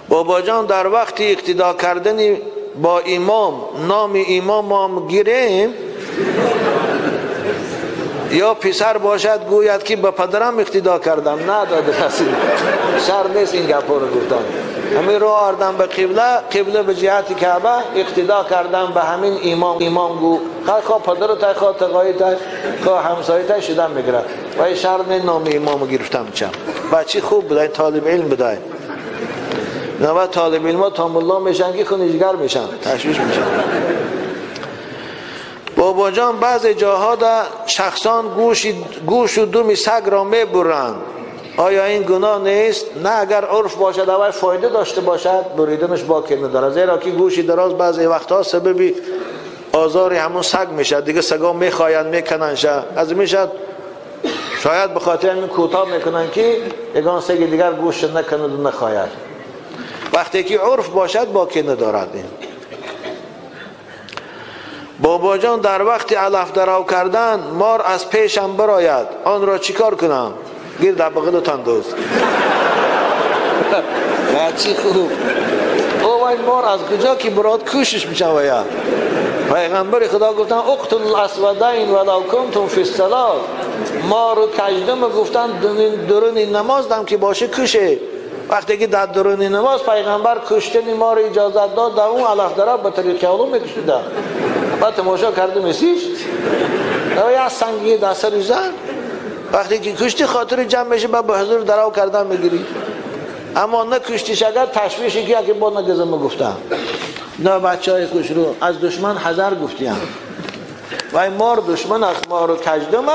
بابا جان در وقتی اقتدا کردن با امام نام امام هم گیریم یا پسر باشد گوید که به پدرم اقتدا کردم؟ نه داده رسید شر نیست این گپا رو گفتن. همین رو آردم به قبله، قبله به جهت کعبه اقتدا کردم به همین امام. امام گو خواه پدر تای، خواه تقایی تای، خواه همسایه تای شدن میگیرد و این شر نه نام امامو گرفتم. چم بچه خوب بوده، این طالب علم بوده. نه طالب علم ها تا ملا میشن که خونیشگر میشن، تشویش میشن. بابا جان بعضی جاها در شخصان گوش و دم سگ را میبرند، آیا این گناه نیست؟ نه، اگر عرف باشد اول فایده داشته باشد بریدنش باکی نداره، زیرا که گوشی دراز بعضی وقتها سبب آزار همون سگ میشه دیگه، سگا میخواین میکنن شه از میشد، شاید به خاطر همین کوتاه میکنن که یگان سگ دیگر گوش نکند و نخواهد. وقتی که عرف باشد باکی ندارد. این بابا جان در وقت علف درو کردن مار از پیشم براید، آن را چیکار کنم؟ گیر در بغل تندوز. بچی خوب او وای مار از کجا که براد کوشش میشن. و یا پیغمبر خدا گفتن اقتل الاسودین ولو کنتم فی الصلاه، مار و کژدم گفتن درون نماز دم که باشه کشه. وقتی که در درون نماز پیغمبر کشتن مار اجازت داد، در اون علف درو به طریق علوم میکشیدن. بعد تماشا کرده میسیش یا سنگی در سر زن، وقتی که کشتی خاطر جمع میشه بعد به حضور درو کردن میگیری. اما نه کشتیش اگر تشویشی که اگه با نگزم گفتم نه بچه های خوش رو از دشمن حذر گفتیم و این مار دشمن است، مار و کژدمه.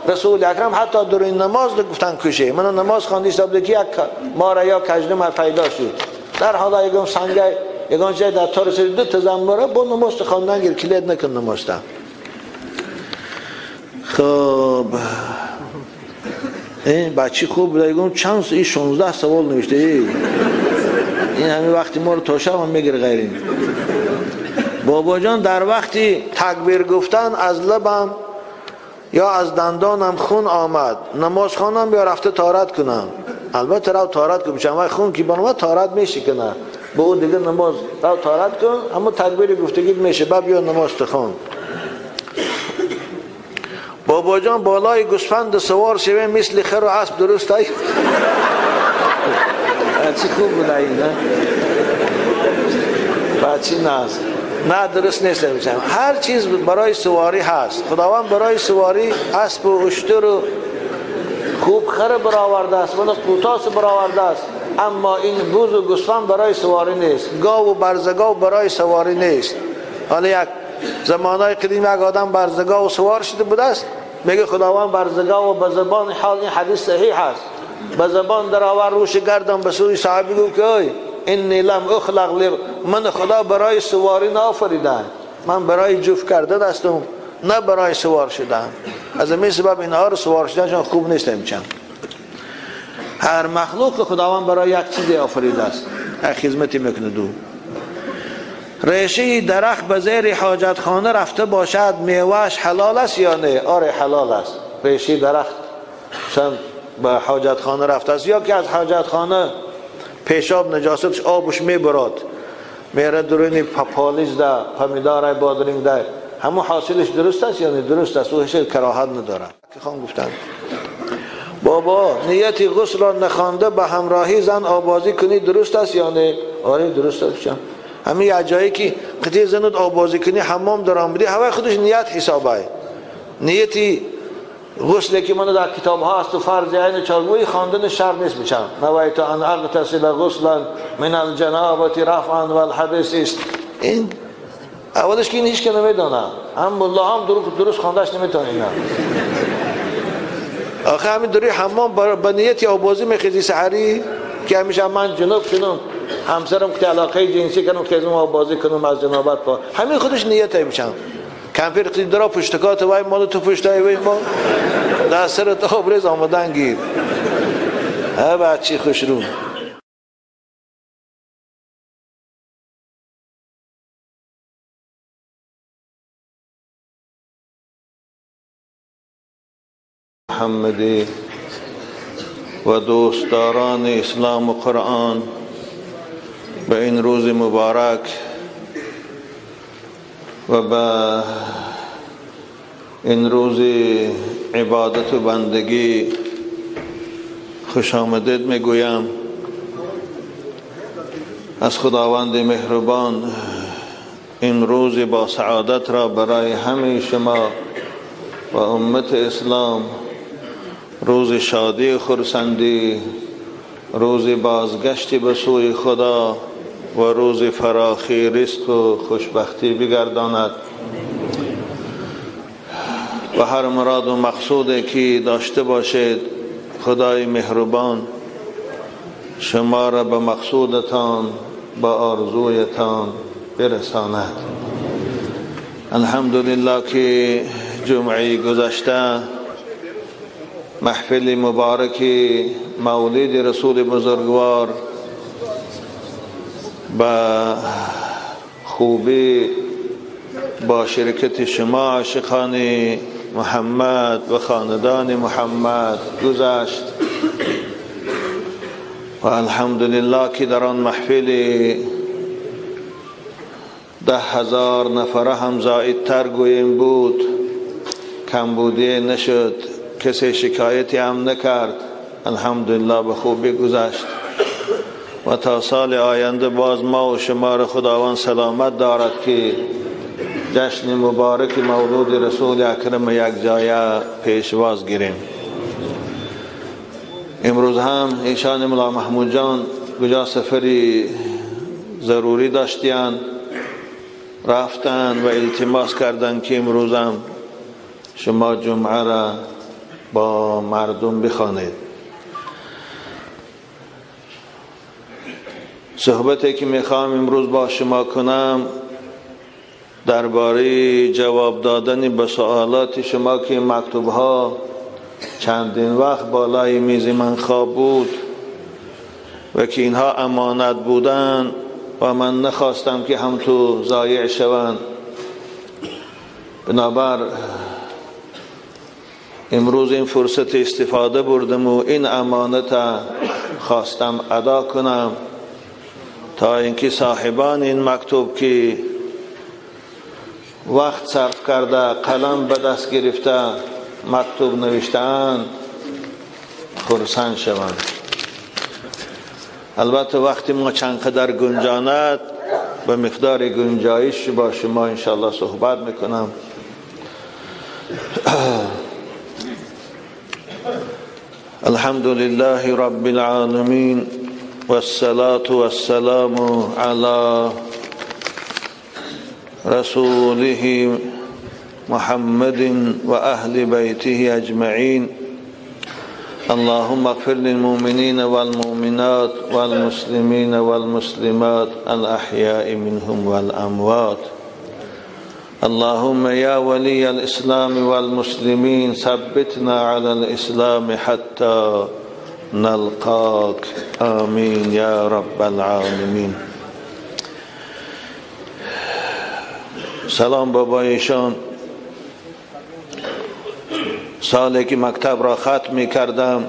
رسول اکرم حتی در این نماز گفتن کشه. من نماز خواندی حساب که یک مار یا کژدمه پیدا شد، در حالا یکم سنگ یگان جای در تار سری دو تزمره با نماز خواندن گیر کلید نکن نماز تا. خب این بچه خوب بوده، یگم چند این 16 سوال نوشته. این همین وقتی ما رو تا شب هم میگیره غیرین. بابا جان در وقتی تکبیر گفتن از لبم یا از دندانم خون آمد، نماز خوانم یا رفته طهارت کنم؟ البته رو طهارت کنم، چون خون که بنوه طهارت میشه کنه به او دیگه نماز رو طهارت کن، اما تکبیر گفتگی میشه بعد بیا نماز تخون. بابا جان بالای گوسفند سوار شوه مثل خر و اسب درست ای؟ چی خوب بوده این، نه؟ بچی ناز نه درست نیست. میشم هر چیز برای سواری هست، خداوند برای سواری اسب و اشتر و خوب خر برآورده است، ولی قوتاس برآورده است، اما این بوز و گوسفند برای سواری نیست، گاو و برزگاو برای سواری نیست. حالا یک زمانهای قدیم یک آدم برزگاو سوار شده بوده است، میگه خداوند برزگاو به زبان حال، این حدیث صحیح است، به زبان درآور روش گردم به سوی صحابی گفت که ای انی لم اخلق لی، من خدا برای سواری نآفریدم، من برای جفت کردن هستم نه برای سوار شدن. از این سبب اینها رو سوار شدنشان خوب نیست. میچم هر مخلوق خداوند برای یک چیزی آفریده است، یک خدمتی میکنه. دو ریشه درخت به زیر حاجت خانه رفته باشد میوهش حلال است یا نه؟ آره حلال است. ریشه درخت چون به حاجت خانه رفته است یا که از حاجت خانه پیشاب نجاستش آبش میبراد میره درونی پالیز ده پمیدار بادرنگ ده، همون حاصلش درست است یا نه؟ درست است، او هیچ کراهت نداره. که خان گفتن بابا نیت غسل را نخوانده به همراهی زن آبازی کنی درست است یا نه؟ آره درست است. همین یه جایی که قطعی زنت آبازی کنی حمام درام بدی هوای خودش نیت حسابه. نیتی غسل که من در کتاب ها است و فرض عین چارگوی خواندن شرط نیست. میشم نویت ان اغتسل غسلا من الجنابه رفعا والحدث است. این اولش که این هیچ که نمیدانه، هم ملا هم درست خواندش نمیتونه. اینا آخه همین دوری حمام با نیت آبازی میخیزی سحری که همیشه من جنوب شدم همسرم که علاقه جنسی کنم که از اون آبازی کنم از جنابت پا، همین خودش نیت میشم. کمپیر قید درا پشتکات وای مال تو پشتای وای ما در سرت آبرز آمدن گیر. ها بچی خوش رو. محمدی و دوستداران اسلام و قرآن به این روز مبارک و به این روز عبادت و بندگی خوش آمدید میگویم. از خداوند مهربان این روز با سعادت را برای همه شما و امت اسلام، روز شادی خرسندی، روز بازگشت به سوی خدا و روز فراخی رزق و خوشبختی بگرداند و هر مراد و مقصودی که داشته باشید خدای مهربان شما را به مقصودتان، به آرزویتان برساند. الحمدلله که جمعه گذشته محفل مبارک مولد رسول بزرگوار با خوبی با شرکت شما عاشقان محمد و خاندان محمد گذشت و الحمدلله که در آن محفل 10,000 نفره هم زائدتر گوییم بود، کمبودی نشد، کسی شکایتی هم نکرد. الحمدلله به خوبی گذشت و تا سال آینده باز ما و شما را خداوند سلامت دارد که جشن مبارک مولود رسول اکرم یک جایه پیشواز گیریم. امروز هم ایشان ملا محمود جان کجا سفری ضروری داشتیان رفتن و التماس کردن که امروز هم شما جمعه را با مردم بخوانید. صحبتی که میخوام امروز با شما کنم درباره جواب دادن به سوالات شما که مکتوب ها چندین وقت بالای میز من خواب بود و که اینها امانت بودن و من نخواستم که هم تو ضایع شوند. بنابر امروز این فرصت استفاده بردم و این امانت خواستم ادا کنم تا اینکه صاحبان این مکتوب که وقت صرف کرده، قلم به دست گرفته، مکتوب نوشته‌اند خرسند شوند. البته وقتی ما چند قدر گنجاند به مقدار گنجایش با شما انشاءالله صحبت میکنم. الحمد لله رب العالمین والصلاة والسلام على رسوله محمد وأهل بيته أجمعين. اللهم اغفر للمؤمنين والمؤمنات والمسلمين والمسلمات الأحياء منهم والأموات. اللهم يا ولي الإسلام والمسلمين ثبتنا على الإسلام حتى نلقاك، آمين يا رب العالمين. سلام بابایشان. سالی که مکتب را ختم می کردم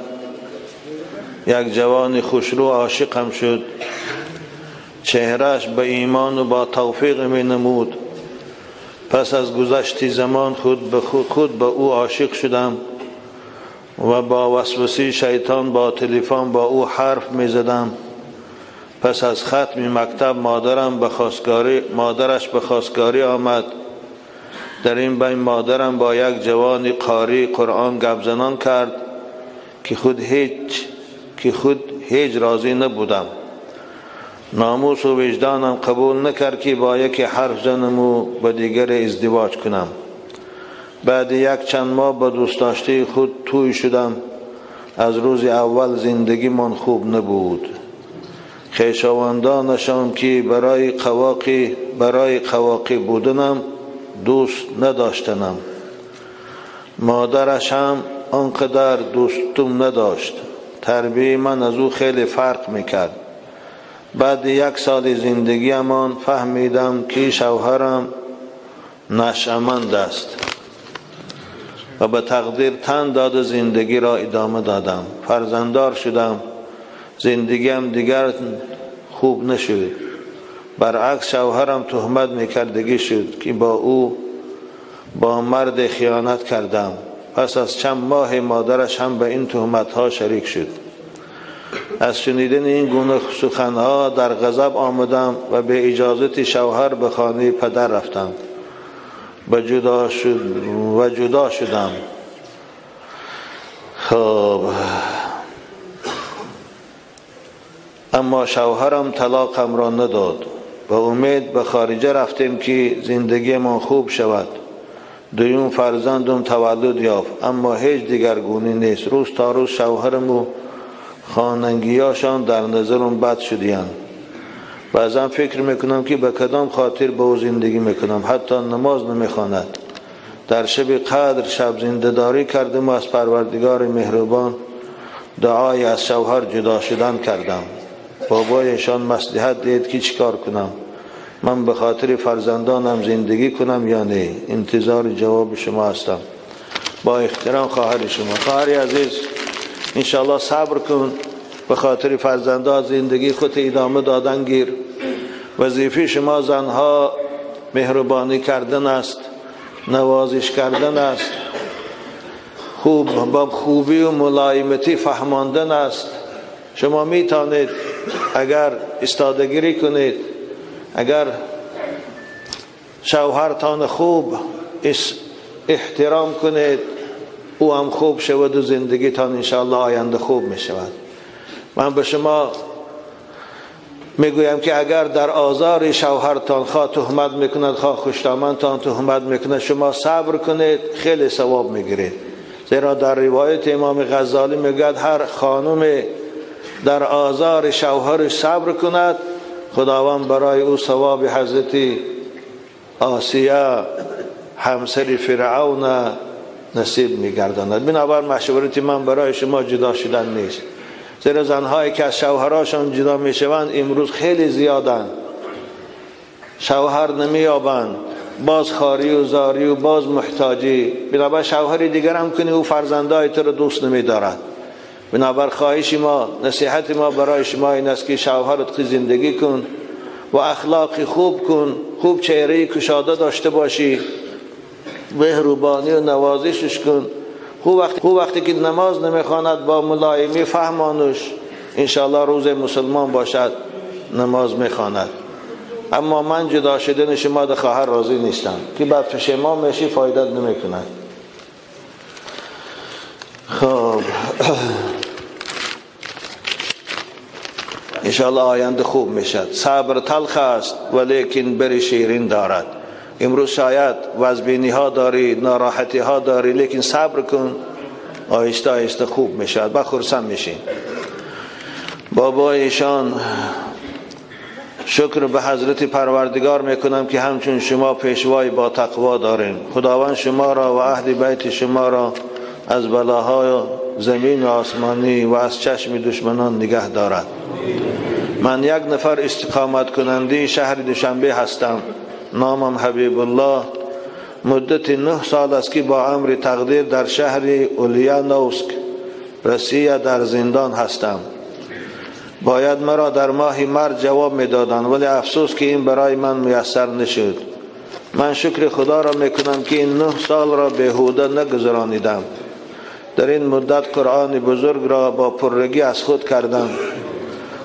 یک جوان خوشرو عاشقم شد. چهرهش به ایمان و با توفیق می نمود. پس از گذشت زمان خود به او عاشق شدم و با وسوسه شیطان با تلفن با او حرف می زدم. پس از ختم مکتب مادرش به خواستگاری آمد. در این بین مادرم با یک جوان قاری قرآن گپ زنان کرد که خود هیچ راضی نبودم. ناموس و وجدانم قبول نکرد که با یکی حرف زنم و با دیگر ازدواج کنم. بعد یک چند ماه با دوست داشته خود توی شدم. از روز اول زندگی من خوب نبود. خویشاوندانشان که برای قواقی بودنم دوست نداشتنم. مادرش هم آنقدر دوستم نداشت. تربیه من از او خیلی فرق میکرد. بعد یک سال زندگیمان فهمیدم که شوهرم نشأمند است و به تقدیر تن داد زندگی را ادامه دادم. فرزنددار شدم. زندگیم دیگر خوب نشد. برعکس شوهرم تهمت میکردگی شد که با او با مرد خیانت کردم. پس از چند ماه مادرش هم به این تهمت ها شریک شد. از شنیدن این گونه سخنها در غضب آمدم و به اجازت شوهر به خانه پدر رفتم و جدا شدم. خب اما شوهرم طلاقم را نداد. با امید به خارجه رفتیم که زندگی من خوب شود. دویم فرزندم تولد یافت، اما هیچ دیگرگونی نیست. روز تا روز شوهرم و خانگیاشان در نظرم بد شدیند. بعضا فکر میکنم که به کدام خاطر با او زندگی میکنم. حتی نماز نمیخواند. در شب قدر شب زنده‌داری کردم و از پروردگار مهربان دعای از شوهر جدا شدن کردم. بابایشان مصلحت دید که چیکار کنم. من به خاطر فرزندانم زندگی کنم یا نه؟ انتظار جواب شما هستم. با احترام خواهر شما. خواهر عزیز، انشاءالله صبر کن، به خاطر فرزندان زندگی خود ادامه دادن گیر. وظیفه شما زنها مهربانی کردن است، نوازش کردن است، خوب با خوبی و ملایمتی فهماندن است. شما میتونید اگر استادگیری کنید، اگر شوهرتان خوب احترام کنید، او هم خوب شود و زندگیتان انشاءالله آینده خوب می شود. من به شما میگویم که اگر در آزار شوهرتان خواه تهمت میکند، خواه خوشدامنتان تهمت میکند، شما صبر کنید، خیلی ثواب میگیرید. زیرا در روایت امام غزالی میگوید هر خانم در آزار شوهرش صبر کند، خداوند برای او ثواب حضرت آسیه همسر فرعون نصیب میگرداند. بنابر مشورت من برای شما جدا شدن نیست، زیرا زنهایی که از شوهراشان جدا میشوند امروز خیلی زیادند. شوهر نمییابند، باز خاری و زاری و باز محتاجی. بنابر شوهر دیگر هم کنی او فرزندای تو رو دوست نمیدارد. بنابر خواهش ما، نصیحت ما برای شما این است که شوهرت زندگی کن و اخلاق خوب کن، خوب چهره کشاده داشته باشی، مهربانی و نوازشش کن. خوب وقتی که نماز نمیخواند با ملایمی فهمانش، انشاءالله روز مسلمان باشد نماز میخواند. اما من جدا شدن شما ده خواهر راضی نیستم که بعد پشیمان میشی، فایدت نمیکند. خب انشاءالله آینده خوب میشد. صبر تلخ است ولیکن بر شیرین دارد. امروز شاید وزبینی ها داری، ناراحتی ها داری، لیکن صبر کن، آهسته آهسته خوب میشد و خرسند میشین. بابایشان شکر به حضرت پروردگار میکنم که همچون شما پیشوای با تقوا داریم. خداوند شما را و اهل بیت شما را از بلاهای زمین و آسمانی و از چشم دشمنان نگه دارد. من یک نفر استقامت کننده شهر دوشنبه هستم. نامم حبیب الله. مدت 9 سال است که با امر تقدیر در شهر اولیانوسک روسیه در زندان هستم. باید مرا در ماه مرد جواب میدادند، ولی افسوس که این برای من میسر نشد. من شکر خدا را میکنم که این 9 سال را بیهوده نگذرانیدم. در این مدت قرآن بزرگ را با پرگی از خود کردم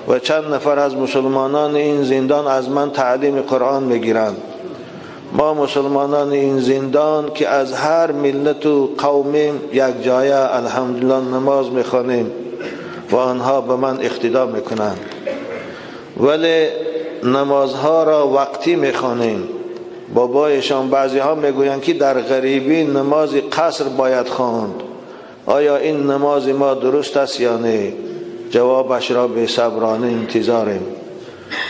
و چند نفر از مسلمانان این زندان از من تعلیم قرآن میگیرند. ما مسلمانان این زندان که از هر ملت و قومیم یک جایه الحمدلله نماز میخوانیم و آنها به من اقتدا میکنند، ولی نمازها را وقتی میخوانیم. بابایشان بعضی ها میگویند که در غریبی نماز قصر باید خواند. آیا این نماز ما درست است یا نه؟ جوابش را به صبرانه انتظاریم.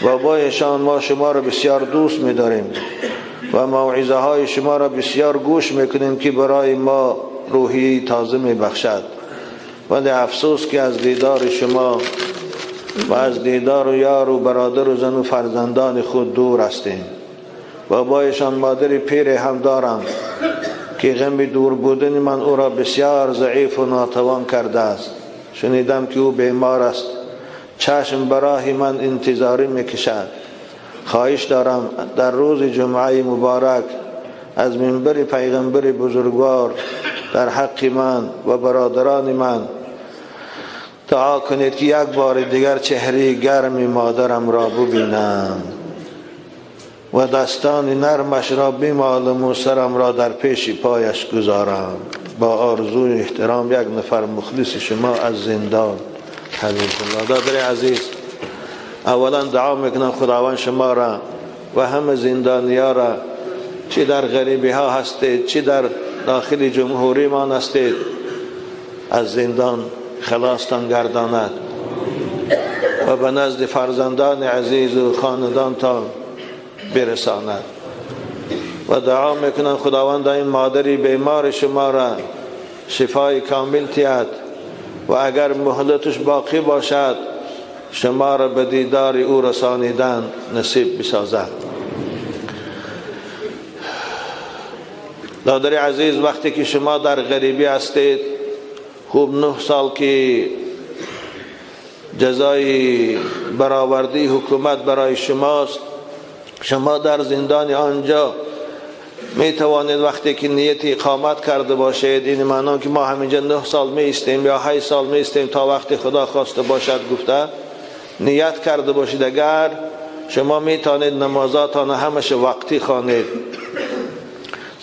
بابایشان ما شما را بسیار دوست می‌داریم و موعظه های شما را بسیار گوش میکنیم که برای ما روحی تازه میبخشد، ولی افسوس که از دیدار شما و از دیدار و یار و برادر و زن و فرزندان خود دور هستیم. بابایشان مادر پیر هم دارم که غم دور بودن من او را بسیار ضعیف و ناتوان کرده است. شنیدم که او بیمار است. چشم براه من انتظاری میکشد. خواهش دارم در روز جمعه مبارک از منبر پیغمبر بزرگوار در حق من و برادران من دعا کنید که یک بار دیگر چهره گرم مادرم را ببینم و دستان نرمش را بمالم و سرم را در پیش پایش گذارم. با آرزوی احترام یک نفر مخلص شما از زندان، حبیب الله. دادر عزیز، اولا دعا میکنم خداوند شما را و همه زندانیا را، چی در غریبی ها هستید چی در داخل جمهوری ما هستید، از زندان خلاصتان گرداند و به نزد فرزندان عزیز و خاندانتان برساند. و دعا میکنم خداوند این مادری بیمار شما را شفای کامل تیاد و اگر مهلتش باقی باشد شما را به دیدار او رسانیدن نصیب بسازد. دادر عزیز، وقتی که شما در غریبی هستید، خوب 9 سال که جزای برآوردی حکومت برای شماست، شما در زندان آنجا می توانید وقتی که نیت اقامت کرده باشید، این معنا که ما همینجا 9 سال می ایستیم یا 8 سال می ایستیم تا وقتی خدا خواسته باشد گفته، نیت کرده باشید، اگر شما می توانید نمازاتان همش وقتی خوانید،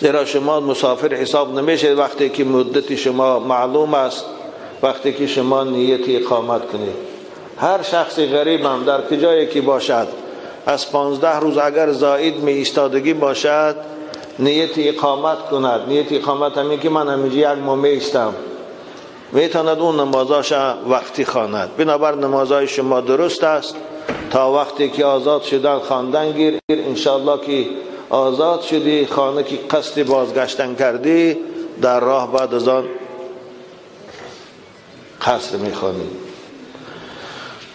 زیرا شما مسافر حساب نمیشید وقتی که مدت شما معلوم است، وقتی که شما نیت اقامت کنید. هر شخص غریب هم در کجایی که باشد از 15 روز اگر زائد می ایستادگی باشد نیت اقامت کند. نیت اقامت همین که من همینجا یک ماه می ایستم، میتواند اون نمازاش وقتی خواند. بنابر نمازهای شما درست است تا وقتی که آزاد شدن خواندن گیر. انشاءالله که آزاد شدی، خانه که قصد بازگشتن کردی، در راه بعد از آن قصر میخوانی.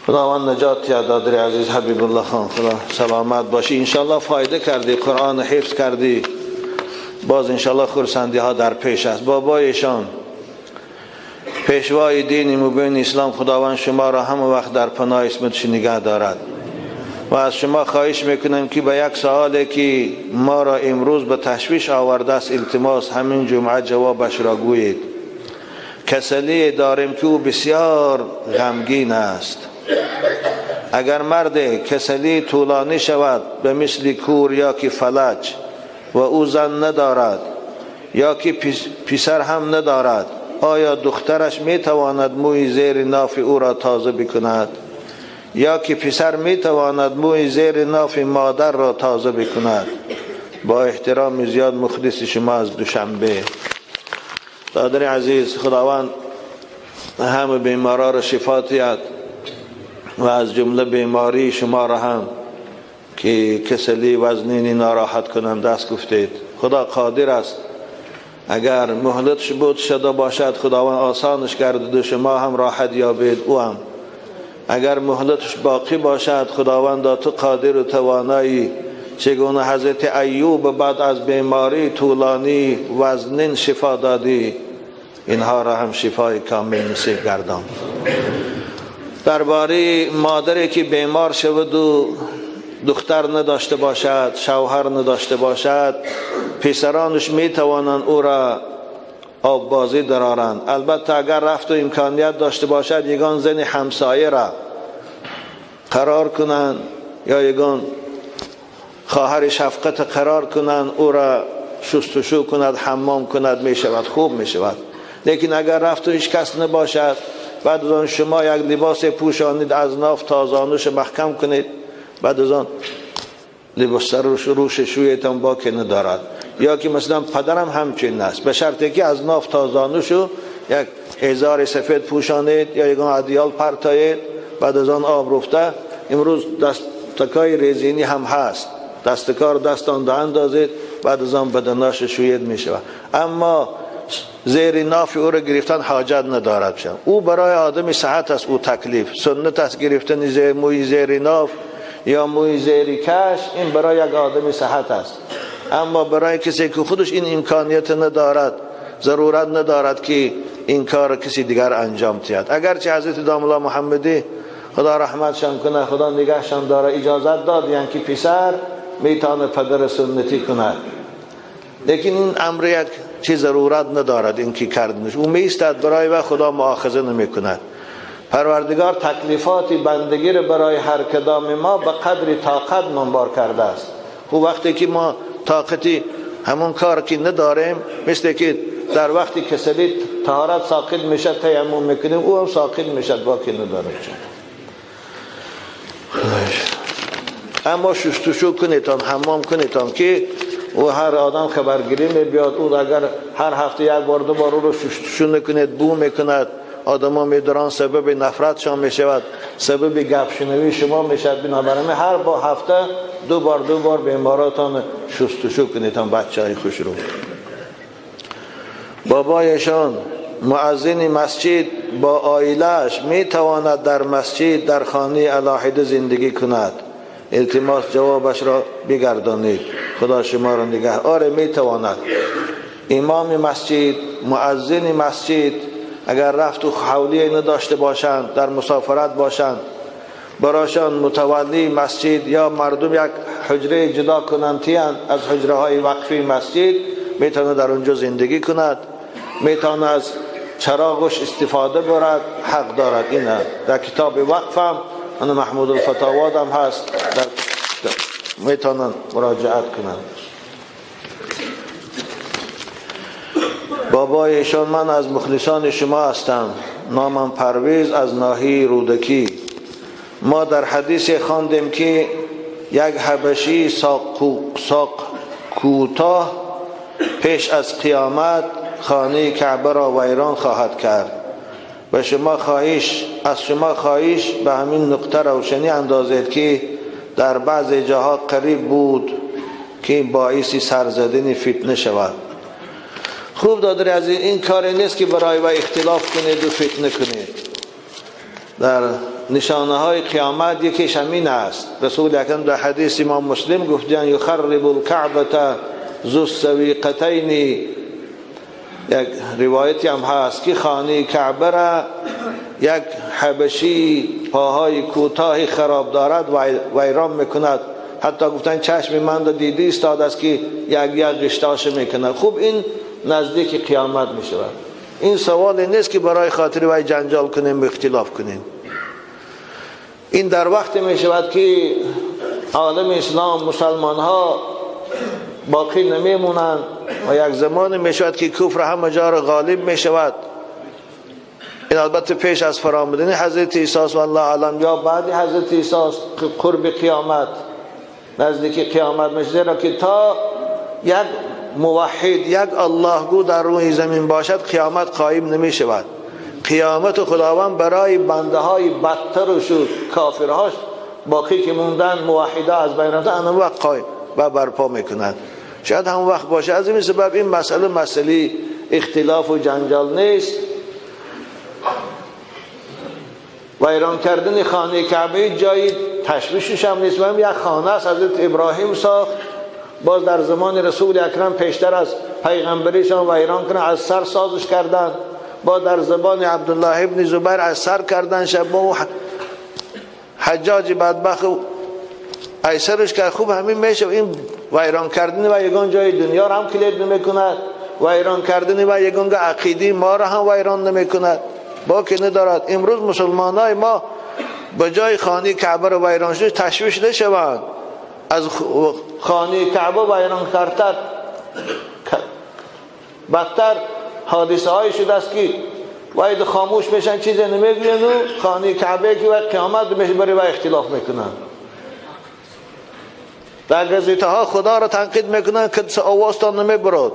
خداوند نجات یا دادر عزیز حبیب الله خان، خدا سلامت باشی. انشاءالله فایده کردی، قرآن حفظ کردی، باز انشاءالله خرسندی ها در پیش است. بابایشان پیشوای دین مبین اسلام، خداوند شما را همه وقت در پناه اسمتش نگه دارد. و از شما خواهش میکنم که به یک سوالی که ما را امروز به تشویش آورده است التماس همین جمعه جوابش را گویید. کسلی داریم که او بسیار غمگین است. اگر مرد کسلی طولانی شود به مثل کور یا که فلج و او زن ندارد یا که پسر هم ندارد، آیا دخترش میتواند موی زیر ناف او را تازه بکند؟ یا که پسر میتواند موی زیر ناف مادر را تازه بکند؟ با احترام زیاد مخلص شما از دوشنبه. دادر عزیز، خداوند همه بیمارا را شفا دهد و از جمله بیماری شما را هم که کسلی وزنینی ناراحت کننده است گفتید، خدا قادر است. اگر مهلتش بود شده باشد خداوند آسانش کرده و شما هم راحت یابید او هم. اگر مهلتش باقی باشد خداوند تو قادر و توانایی، چگونه حضرت ایوب بعد از بیماری طولانی وزنین شفا دادی، اینها را هم شفای کامل نصیب گردان. درباره مادری که بیمار شود و دختر نداشته باشد، شوهر نداشته باشد، پسرانش می توانند او را آب بازی درارند. البته اگر رفت و امکانیت داشته باشد یگان زن همسایه را قرار کنند یا یگان خواهر شفقت قرار کنند، او را شستشو کند، حمام کند، می شود، خوب می شود. لیکن اگر رفت و هیچ کس نباشد، بعد از آن شما یک لباس پوشانید، از ناف تا زانوش محکم کنید، بعد از آن لباس روش شویتان باکی ندارد. یا که مثلا پدرم همچنین است، به شرطی که از ناف تا زانوشو یک ازار سفید پوشانید یا یگان ادیال پرتایید، بعد از آن آب رفته. امروز دستکای رزینی هم هست، دستکار دستان ده اندازید، بعد از آن بدناش شوید می شود. اما زیر ناف او را گرفتن حاجت ندارد. او برای آدم صحت است، او تکلیف سنت است گرفتن زیر موی زیر ناف یا موی زیر کش، این برای یک آدم صحت است. اما برای کسی که خودش این امکانیت ندارد، ضرورت ندارد که این کار کسی دیگر انجام دهد. اگرچه حضرت داملا محمدی خدا رحمتشان کنه، خدا نگهشان داره، اجازت داد یعنی که پسر میتونه پدر سنتی کند، لیکن این امر یک چیز ضرورت ندارد. این که کردنش او میستد برای و خدا مؤاخذه نمیکند. پروردگار تکلیفات بندگی را برای هر کدام ما به قدر طاقت منبار کرده است. او وقتی که ما طاقتی همون کار که نداریم، مثل که در وقتی کسلی طهارت ساقط میشه تیمم میکنیم، او هم ساقط میشه با که نداره. اما شستشو کنیتان، حمام کنیتان که او هر آدم خبرگیری میبیاد، او اگر هر هفته یک بار دو بار او رو شستشو نکنید بو میکند، آدم ها میدارن سبب نفرتشان میشود، سبب گپ شنوی شما میشود. بنابراین هر با هفته دو بار بیماراتان شستشو کنیتان بچه های خوش رو. بابایشان مؤذن مسجد با عائله‌اش میتواند در مسجد در خانه علاحده زندگی کند؟ التماس جوابش را بگردانید، خدا شما را نگه. آره میتواند. امام مسجد، مؤذن مسجد اگر رفت و حولی نداشته باشند، در مسافرت باشند، براشان متولی مسجد یا مردم یک حجره جدا کنند از حجره های وقفی مسجد، میتونه در اونجا زندگی کند، میتونه از چراغش استفاده برد، حق دارد. اینه در کتاب وقف هم انا محمود الفتاواد هم هست، در میتونن مراجعت کنند. بابایشان من از مخلصان شما هستم، نامم پرویز از ناحیه رودکی. ما در حدیث خواندیم که یک حبشی ساق کوتاه پیش از قیامت خانه کعبه را ویران خواهد کرد و شما خواهش از شما خواهش به همین نقطه روشنی اندازید که در بعض جاها قریب بود که باعث سرزدن فتنه شود. خوب دادر از این کاری نیست که برای و اختلاف کنید و فتنه کنید. در نشانه های قیامت یکیش همین است. رسول اکرم در حدیث امام مسلم گفتند یخرب الکعبه ذو السویقتین، یک روایتی هم هست که خانه کعبه را یک حبشی پاهای کوتاه خراب دارد و ویران میکند. حتی گفتن چشم من را دیده ایستاد است که یک یک قشتاش میکند. خوب این نزدیک قیامت میشود. این سوال نیست که برای خاطر وی جنجال کنیم و اختلاف کنیم. این در وقت میشود که عالم اسلام مسلمان ها باقی نمیمونند و یک زمان میشود که کفر همه جا را غالب میشود. این البته پیش از فرامدن حضرت عیسی و الله اعلم یا بعد حضرت عیسی قرب قیامت، نزدیک قیامت میشه، زیرا که تا یک موحد یک الله گو در روی زمین باشد قیامت قایم نمی شود. قیامت خداوند برای بنده های بدتر و شد کافرهاش باقی که موندن موحده از بین رفتن آن وقت قایم و برپا میکنند. شاید هم وقت باشه. از این سبب این مسئله اختلاف و جنجال نیست. ویران کردن خانه کعبه جایی تشویشش هم نیست. یک خانه است حضرت ابراهیم ساخت، باز در زمان رسول اکرم پیشتر از پیغمبریشان ویران کنه از سر سازش کردن، با در زبان عبدالله ابن زبیر از سر کردن شب با حجاج بدبخت ایسرش که خوب همین میشه. این ویران کردن و یگان جای دنیا را هم کلید نمیکند، ویران کردن و یگان عقیده ما را هم ویران نمیکند، با که ندارد. امروز مسلمان های ما به جای خانه کعبه را ویران شده تشویش نشوند، از خانه کعبه ویران کردن بدتر حادثه های شده است که باید خاموش میشن چیزی نمیگوین و خانه کعبه که وقت قیامت میشه برای و اختلاف میکنن. در گزیته ها خدا را تنقید میکنن که آوازتان نمیبرد،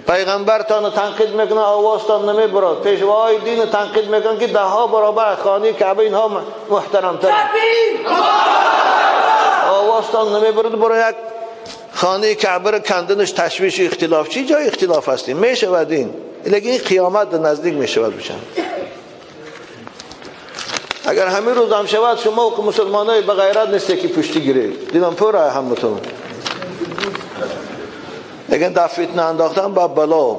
پیغمبرتان تنقید میکنن آوازتان نمیبرد، پیشوای دین تنقید میکنن که ده ها برابر خانه کعبه اینها محترمتر، آوازتان نمیبرد. برای یک خانه کعبه را کندنش تشویش اختلاف چی جای اختلاف هستیم میشود این، لیکن این قیامت نزدیک میشود بشن. اگر همین روز هم شود شما که مسلمان های بغیرت نیسته که پشتی گیرید دیدم پر همتون، لیکن در فتنه انداختن با بلا.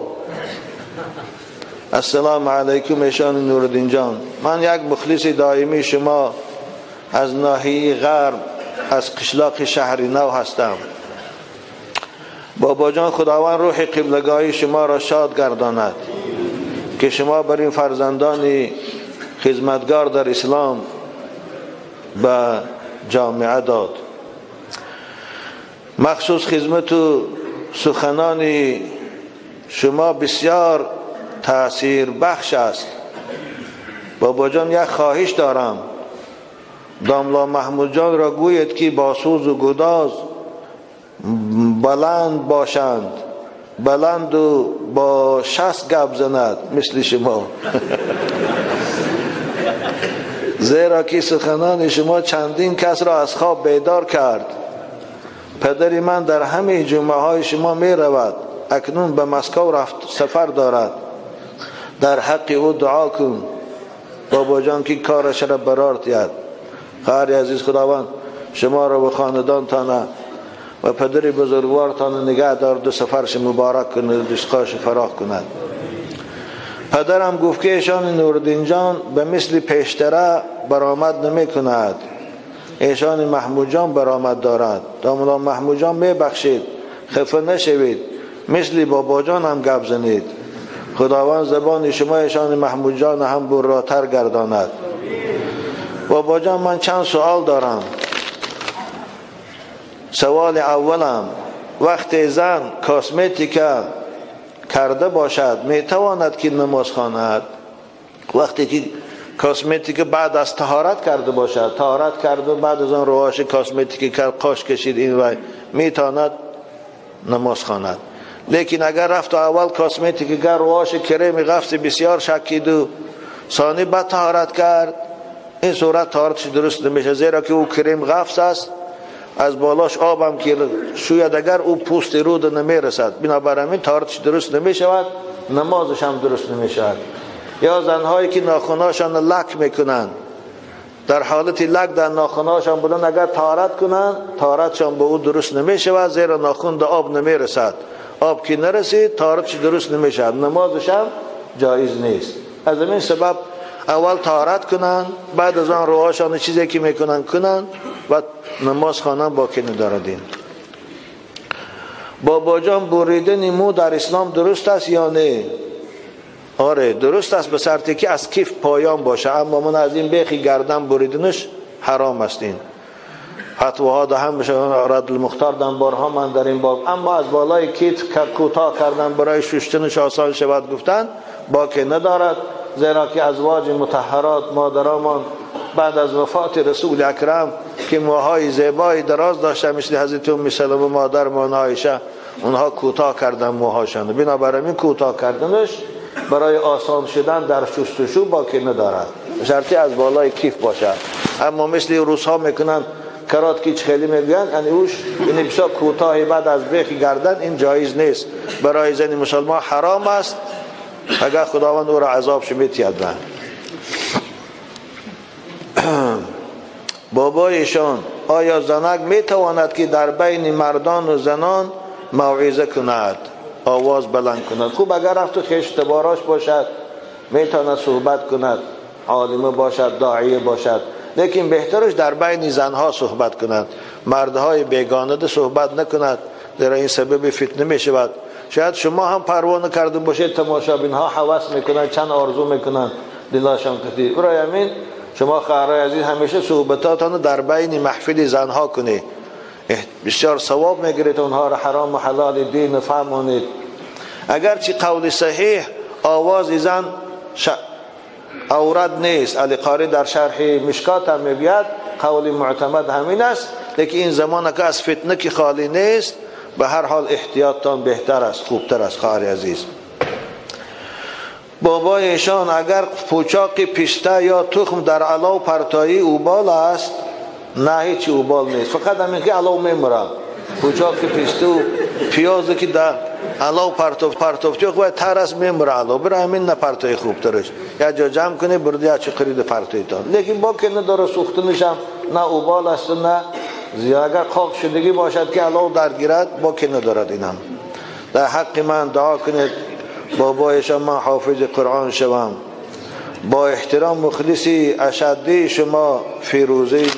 السلام علیکم ایشان نورالدین جان، من یک مخلص دائمی شما از ناحیه غرب از قشلاق شهر نو هستم. بابا جان خداوند روح قبلگاهی شما را شاد گرداند که شما بر این فرزندان خدمتگار در اسلام به جامعه داد. مخصوص خدمت و سخنان شما بسیار تاثیر بخش است. بابا جان یک خواهش دارم، داملا محمود جان را گوید که با سوز و گداز بلند باشند، بلند و با 60 گپ زند مثل شما. زیرا که سخنان شما چندین کس را از خواب بیدار کرد. پدر من در همه جمعه های شما می رود، اکنون به مسکو رفت سفر دارد. در حق او دعا کن بابا جان که کارش را برار دید. خواهر عزیز، خداوند شما را و خاندانتان و پدر بزرگوارتان نگه دارد و سفرش مبارک کند و رزقش فراخ کند. پدرم گفت که ایشان نوردین جان به مثل پیشتره برآمد نمی کند، ایشان محمود جان برآمد دارد. داملا محمود جان می بخشید، خفه نشوید، مثل بابا جان هم گپ زنید. خداوند زبان شما ایشان محمود جان هم براتر گرداند. بابا جان من چند سوال دارم. سوال اولم، وقتی زن کاسمتیکا کرده باشد میتواند که نماز خواند؟ وقتی که کاسمتیک بعد از طهارت کرده باشد، طهارت کرده بعد از آن رواش کاسمتیک کرد، قاش کشید این وای، میتواند نماز خواند. لیکن اگر رفت اول کاسمتیک کرد، رواش کریم غفص بسیار شکید و ثانی بعد طهارت کرد، این صورت طهارتش درست نمیشه، زیرا که او کریم غفص است، از بالاش آبم که شوید اگر او پوست رود نمیرسد، بنابراین طهارتش درست نمیشود، نمازش هم درست نمیشود. یا زنهایی که ناخناشان لک میکنند، در حالت لک در ناخناشان بودن، اگر طهارت کنند طهارتشان به او درست نمیشود، زیرا ناخن در آب نمیرسد، آب که نرسید طهارتش درست نمیشود، نمازش هم جایز نیست. از این سبب اول طهارت کنند، بعد از آن روهاشان چیزی که میکنن کنند و نماز خوانند، باکی نداردین. بابا جان بریدن مو در اسلام درست است یا نه؟ آره درست است، به شرطی که از کیف پایان باشه، اما من از این بیخی گردن بریدنش حرام است. این فتواها ده هم میشه، رد المختار دم بارها من در این باب، اما از بالای کیف کوتاه کردن برای شستنش آسان شود گفتن باکی ندارد، زیرا که ازواج مطهرات مادرمان بعد از وفات رسول اکرم که موهای زیبای دراز داشته مثل حضرت ام سلمه مادرمان عایشه، اونها کوتاه کردن موهاشان، بنابراین کوتاه کردنش برای آسان شدن در شستشو باکی ندارد، شرطی از بالای کیف باشد. اما مثل روس ها میکنن کرات که خیلی میگن، یعنی اوش این بسیار کوتاه بعد از بیخ گردن، این جایز نیست، برای زن مسلمان حرام است، اگر خداوند او را عذاب میتید. بابایشان آیا زنک میتواند که در بین مردان و زنان موعظه کند، آواز بلند کند؟ خوب اگر رفت و خویش تباراش باشد میتواند صحبت کند، عالمه باشد، داعیه باشد، لیکن بهترش در بین زنها صحبت کند، مردهای بیگانه صحبت نکند، در این سبب فتنه میشود. شاید شما هم پروانه کرده باشید، تماشابین ها هوس میکنند، چند آرزو میکنند دلاشان کتی. برای همین شما خواهرای عزیز همیشه صحبتاتان در بین محفل زنها کنید، بسیار ثواب میگیرید، اونها را حرام و حلال دین فهمانید. اگرچه قول صحیح آواز زن عورت نیست، علی قاری در شرح مشکات هم میگوید قول معتمد همین است، لیکن این زمان که از فتنه که خالی نیست، به هر حال احتیاطتان بهتر است، خوبتر است. خواهر عزیز، بابایشان اگر پوچاق پسته یا تخم در علاو پرتایی اوبال است؟ نه، هیچ اوبال نیست، فقط همین که علاو میمره. پوچاق پسته و پیاز که در علاو پرتوف باید تر است میمره علاو، برای همین نه پرتای خوبترش یا جا جمع کنی برده یا چه خرید پرتایتان، لیکن با که نداره سوختنشم نه اوبال است نه زیاد. اگر خاک شدگی باشد که علاو درگیرد با که ندارد. اینم در حق من دعا کنید بابایشان من حافظ قرآن شوم. با احترام مخلصی اشدی شما فیروزه 19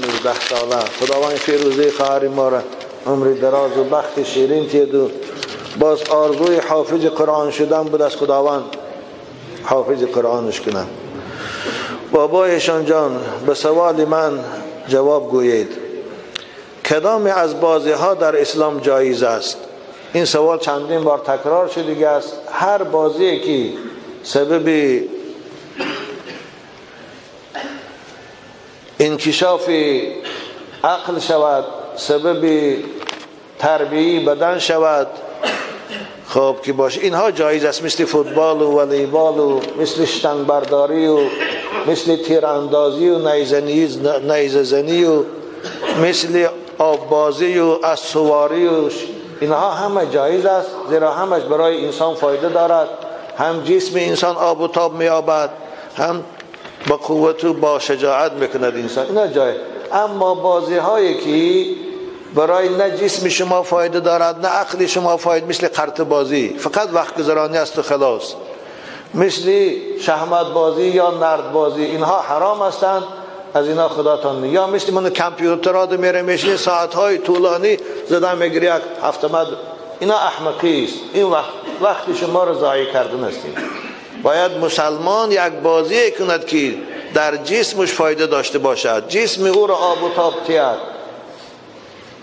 ساله. خداوند فیروزه خواهر ما را عمر دراز و بخت شیرین تید و باز آرزوی حافظ قرآن شدن بود، از خداوند حافظ قرآنش کنم. بابایشان جان، به سوال من جواب گویید. کدام از بازی ها در اسلام جایز است؟ این سوال چندین بار تکرار شده است. هر بازی که سبب انکشاف عقل شود، سبب تربیه بدن شود، خب که باشه، اینها جایز است. مثل فوتبال و والیبال و مثل شتنگ برداری و مثل تیراندازی و نیزه زنی و مثل آب بازی و اسواری و اینها همه جایز است، زیرا همش برای انسان فایده دارد. هم جسم انسان آب و تاب می‌یابد، هم با قوت و با شجاعت میکند انسان. اینا جایز. اما بازی هایی که برای نه جسم شما فایده دارد نه عقل شما فایده، مثل قرط بازی فقط وقت گذرانی است و خلاص، مثل شهمت بازی یا نرد بازی، اینها حرام هستند. از اینا خداتان. یا مثل من کامپیوترها دو میره میشینه ساعتهای طولانی زدن میگیری یک هفته مد، اینا احمقی است. این وقت شما رو ضایع کردن هستید. باید مسلمان یک بازی کند که در جسمش فایده داشته باشد، جسم او را آب و تاب تید.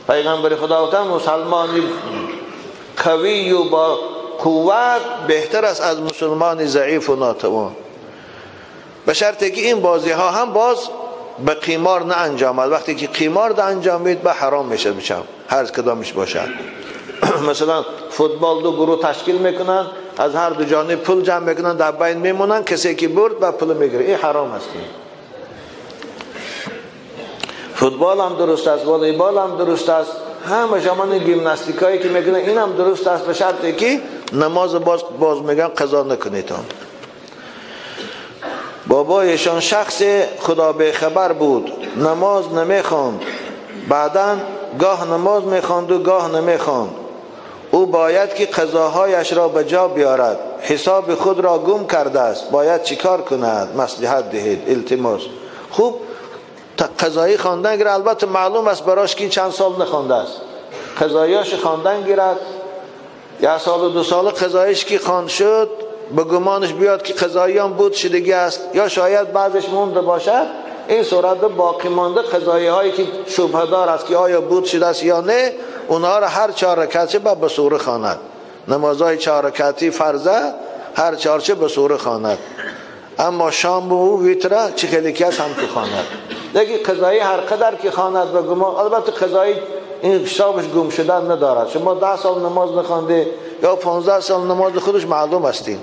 پیغمبر خدا گفتن مسلمانی قوی و با قوت بهتر است از مسلمان ضعیف و ناتوان، به شرطی که این بازی ها هم باز به قیمار نه انجامد. وقتی که قیمار ده انجامید به حرام میشه، میشم هر کدامش باشد. مثلا فوتبال دو گروه تشکیل میکنن، از هر دو جانب پول جمع میکنن، در بین میمونن، کسی که برد به پول میگیره، این حرام است. فوتبال هم درست است، والیبال هم درست است، همه جمان گیمناستیکایی که میکنن این هم درست است، به شرطی که نماز باز میگن قضا نکنید. بابایشان شخص خدا به خبر بود، نماز نمیخواند، بعدا گاه نماز میخواند و گاه نمیخواند. او باید که قضاهایش را به جا بیارد، حساب خود را گم کرده است، باید چیکار کند؟ مصلحت دهید، التماس. خوب قضایی خواندن گیرد، البته معلوم است براش که چند سال نخوانده است. قضاییاش خواندن گیرد، یک سال و دو سال قضاییش که خواند شد، به گمانش بیاد که قضایی هم بود شدگی است، یا شاید بعضش مونده باشد. این صورت باقی مانده قضایی هایی که شبهه دار است که آیا بود شده است یا نه، اونها را هر چهار رکعت به سوره خواند. نمازهای چهار رکعتی فرضه، هر چهارچه به سوره خواند. اما شام و ویتره چه خیلی که است هم که خواند. لیکن قضایی هر قدر که خواند به گمان، البته قضایی این حسابش گم شدن ندارد. شما 10 سال نماز نخوانده یا 15 سال نماز خودش معلوم هستین،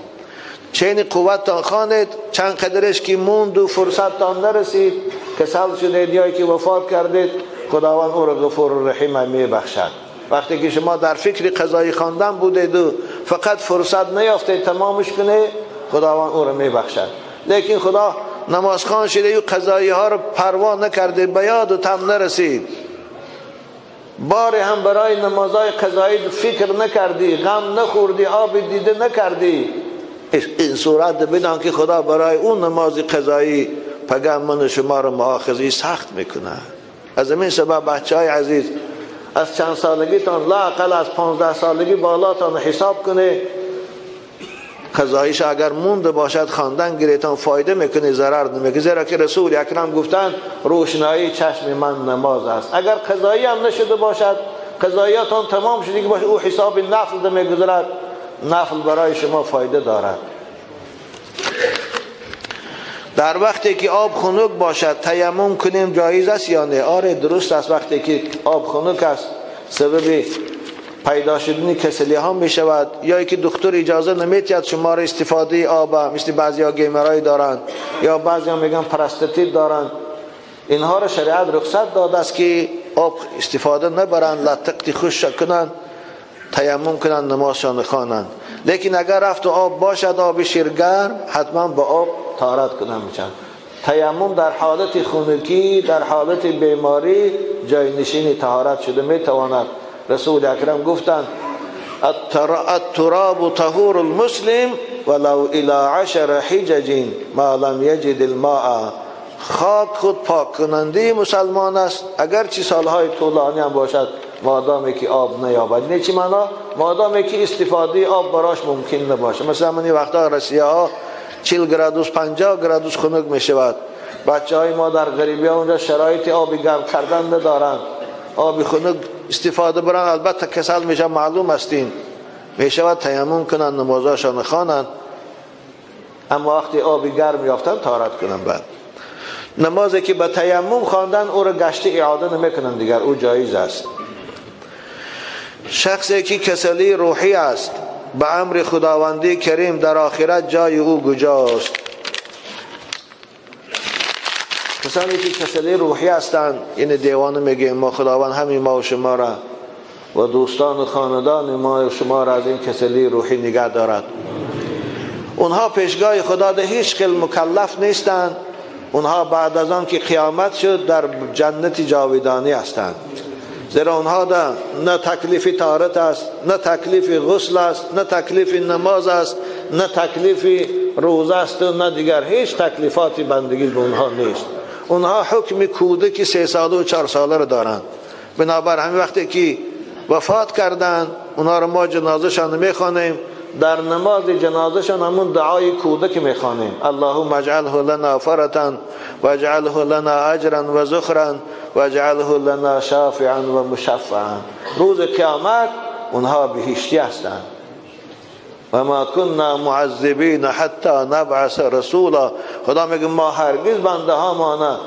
چین قوت خواند، چند قدرش که موند و فرصت تان نرسید، کسل شدید یا که وفات کردید، خداوند او را غفور و رحیم می بخشد. وقتی که شما در فکر قضایی خواندن بودید و فقط فرصت نیافتید تمامش کنه، خداوند او را می بخشد. لیکن خدا نماز خوان شده و قضایی ها را پروا نکرده، به یاد و تم نرسید، بار هم برای نمازهای قضایی فکر نکردی، غم نخوردی، آب دیده نکردی، این صورت بدان که خدا برای اون نماز قضایی پگه من شما را مؤاخذه سخت میکنه. از این سبب بچه های عزیز، از چند سالگی تان لااقل از 15 سالگی بالاتان حساب کنه، قضاییش اگر مونده باشد خواندن گیرتان فایده میکنه، ضرر نمیکنه. زیرا که رسول اکرم گفتن روشنایی چشم من نماز است. اگر قضایی هم نشده باشد، قضاییاتان تمام شده که باشه، او حساب نفل میگذارد، نفل برای شما فایده دارد. در وقتی که آب خنک باشد تیمم کنیم جایز است یا نه؟ آره درست است. وقتی که آب خنک است سبب پیدا شدن کسلی ها می شود، یا اینکه دکتر اجازه نمیدهد شما را استفاده آب، مثل بعضی ها گیمرای دارند یا بعضی ها میگن پراستاتیت دارند، اینها را شریعت رخصت داده است که آب استفاده نبرند، لطقتی خشک کنند، تیمم کنند، نمازشان خوانند. لیکن اگر رفت و آب باشد، آب شیرگرم، حتما با آب طهارت کنند میشن. تیمم در حالت خنکی، در حالت بیماری جاینشین طهارت شده میتواند. رسول اکرم گفتند التراب طهور المسلم ولو الى 10 حجج ما لم یجد الماء. خاک خود پاک کننده مسلمان است، اگرچه سالهای طولانی هم باشد، مادامی که آب نیابد. نه چی معنا؟ مادامی که استفاده آب براش ممکن نباشه. مثلا من این وقتا رسیه ها 40 گرادوس 50 گرادوس خنک می شود. بچه های ما در غریبی ها اونجا شرایط آب گرم کردن ندارند، آب خنک استفاده برن، البته کسل میشه، معلوم استین، میشود تیمم کنن، نمازاشان خوانند، اما وقتی آب گرم یافتن طهارت کنن. بعد نمازی که به تیمم خواندن او را گشت اعاده نمیکنن دیگر، او جایز است. شخصی که کسلی روحی است به امر خداوندی کریم در آخرت جای او کجاست؟ کسانی که کسلی روحی هستند، این دیوانه میگه ما خداوند همین ما و شما را و دوستان و خاندان ما و شما را از این کسلی روحی نگه دارد. اونها پیشگاه خدا ده هیچ خیل مکلف نیستند. اونها بعد از آن که قیامت شد در جنت جاودانی هستند، زیرا اونها ده نه تکلیف طهارت است، نه تکلیف غسل است، نه تکلیف نماز است، نه تکلیف روزه است و نه دیگر هیچ تکلیفات بندگی به اونها نیست. اونها حکم کودک 3 ساله و 4 ساله رو دارند. بنابر همین وقتی که وفات کردند اونها رو ما جنازه‌شان میخوانیم، در نماز جنازه‌شان همون دعای کودک میخوانیم: اللهم اجعله لنا فرطا واجعله لنا اجرا و ذخرا واجعله لنا شافعا و مشفعا. روز قیامت اونها بهشتی هستند. و ما كنا معذبین حتی نبعث رسولا. خدا میگه ما هرگز بنده ها ما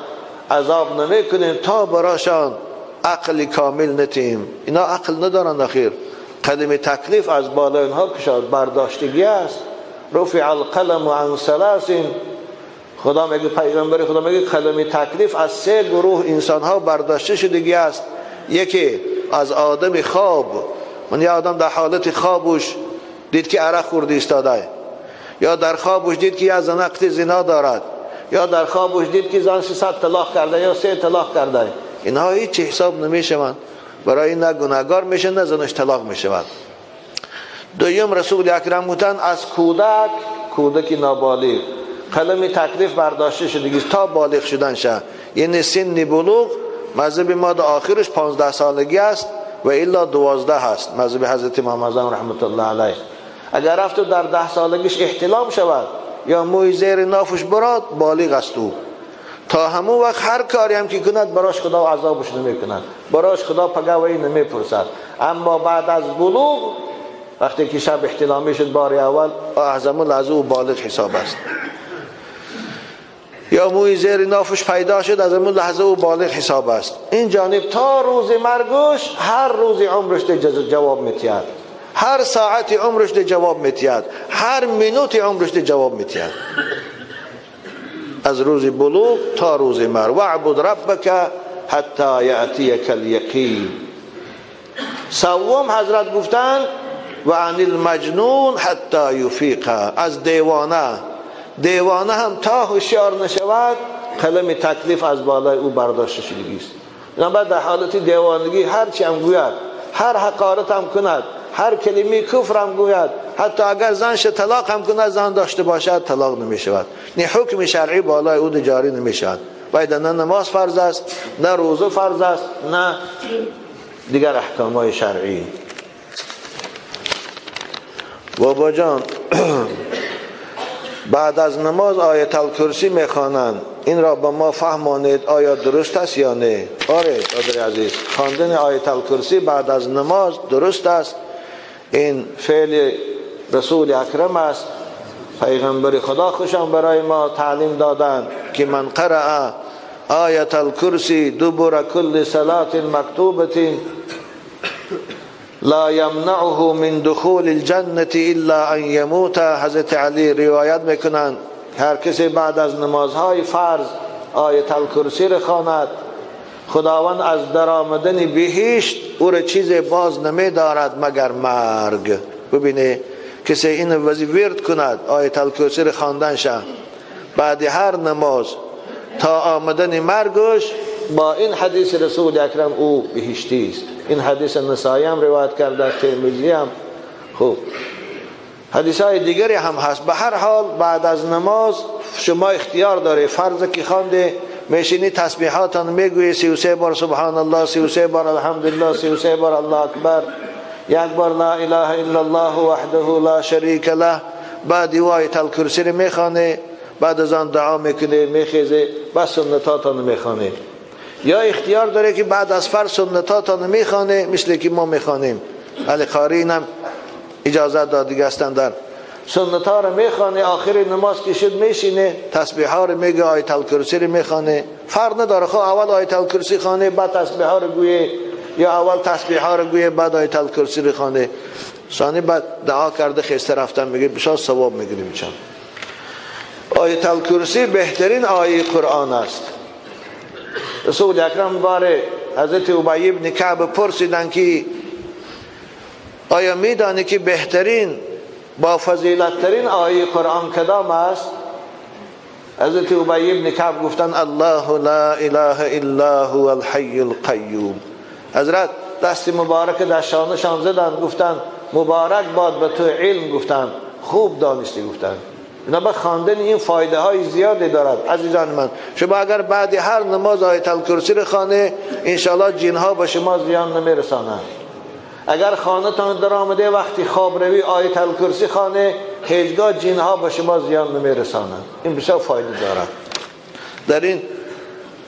عذاب نمیکنیم تا براشان عقل کامل نتیم. اینا عقل ندارن. اخیر قلم تکلیف از بالای اینها کشاد برداشتگی است. رفع القلم عن ثلاث. خدا میگه، پیغمبر خدا میگه قلم تکلیف از 3 گروه انسان ها برداشته شدگی است. یکی از آدم خواب، من یه آدم در حالت خوابش دید که عرق خورده ایستاده، یا در خوابش دید که یه زن قطع زنا دارد، یا در خوابش دید که زن 300 طلاق کرده یا 3 طلاق کرده. اینها هیچ حساب نمیشوند، برای نه گناهگار میشه نه زنش طلاق میشود. دویم رسول اکرم گفتند از کودک، کودک نابالغ قلم تکلیف برداشته شده تا بالغ شدن شه، یعنی سن بلوغ. مذهب ما در آخرش 15 سالگی است و الا 12 هست، مذهب حضرت امام اعظم رحمت الله علیه. اگر رفت در 10 سالگیش احتلام شود یا موی زیر نافش براد، بالغ است او. تا همون وقت هر کاری هم که کند براش خدا عذابش نمی کند، براش خدا پگوی نمی پرسد. اما بعد از بلوغ وقتی که شب احتلامی شد بار اول، از همون لحظه او بالغ حساب است. یا موی زیر نافش پیدا شد، از همون لحظه او بالغ حساب است. این جانب تا روز مرگش هر روز عمرش جواب میتید، هر ساعت عمرش جواب میتید، هر منوت عمرش جواب میتید، از روز بلوغ تا روز مرگ. واعبد ربک حتی یأتیک الیقین. سوم حضرت گفتن و عن المجنون حتی یفیق. از دیوانه، دیوانه هم تا هوشیار نشود قلم تکلیف از بالای او برداشته شدگی است. بنابراین در حالت دیوانگی هر چی هم گوید، هر حقارت هم کند، هر کلمه کفر هم گوید، حتی اگر زنش طلاق هم کند، زن داشته باشد طلاق نمی شود. نه حکم شرعی بالای او جاری نمی شود. باید نه نماز فرض است، نه روزه فرض است، نه دیگر احکام های شرعی. بابا جان بعد از نماز آیت الکرسی میخوانند، این را به ما فهمانید آیا درست است یا نه؟ آره برادر عزیز، خواندن آیت الکرسی بعد از نماز درست است. این فعل رسول اکرم است. پیغمبر خدا خوشم برای ما تعلیم دادند که من قرأ آیت الکرسی دبر کل صلاة مکتوبة لا یمنعه من دخول الجنة الا ان یموت. حضرت علی روایت میکنند هر کسی بعد از نمازهای فرض آیت الکرسی را خواند، خداوند از درآمدن بهشت او را چیز باز نمی دارد مگر مرگ. ببینه کسی این وظیفه ورد کند، آیت الکرسی را خواندن شه بعد هر نماز تا آمدن مرگش، با این حدیث رسول اکرم او بهشتی است. این حدیث نسائی هم روایت کرده، ترمذی هم. خوب حدیث های دیگری هم هست. به هر حال بعد از نماز شما اختیار داری، فرض که خوانده میشینی تسبیحاتان میگویی، 33 بار سبحان الله، 33 بار الحمدلله، 33 بار الله اکبر، یک بار لا اله الا الله وحده لا شریک له. بعد آیت الکرسی رو میخوانه، بعد از آن دعا میکنه، میخیزه، بعد سنتاتان میخوانه. یا اختیار داره که بعد از فرض سنتاتان میخوانه، مثل که ما میخوانیم. علی قاری هم اجازه داد دیگه هستن در سنت ها رو میخوانه، آخر نماز که شد میشینه تسبیح ها رو میگه، آیت الکرسی رو میخوانه. فرق نداره، خب اول آیت الکرسی خوانه بعد تسبیح ها رو گویه، یا اول تسبیح ها رو گویه بعد آیت الکرسی رو خوانه. ثانی بعد دعا کرده خسته رفتن میگه بسیار ثواب میگیری میشم. آیت الکرسی بهترین آیه قرآن است. رسول اکرم باره حضرت ابی بن کعب پرسیدن که آیا میدانی که بهترین با فضیلت ترین آیه قرآن کدام است؟ حضرت ابی بن کعب گفتن الله لا اله الا هو الحی القیوم. حضرت دست مبارک در شانشان زدن، گفتن مبارک باد به تو علم، گفتن خوب دانستی، گفتن. اینا به خواندن این فایده های زیادی دارد. عزیزان من، شما اگر بعد هر نماز آیت الکرسی رو خوانه، انشالله جن ها به شما زیان نمیرسانند. اگر خانه تان در آمده وقتی خواب روی آیت الکرسی خانه، هیچگاه جن ها به شما زیان نمیرسانند. این بسیار فایده دارد. در این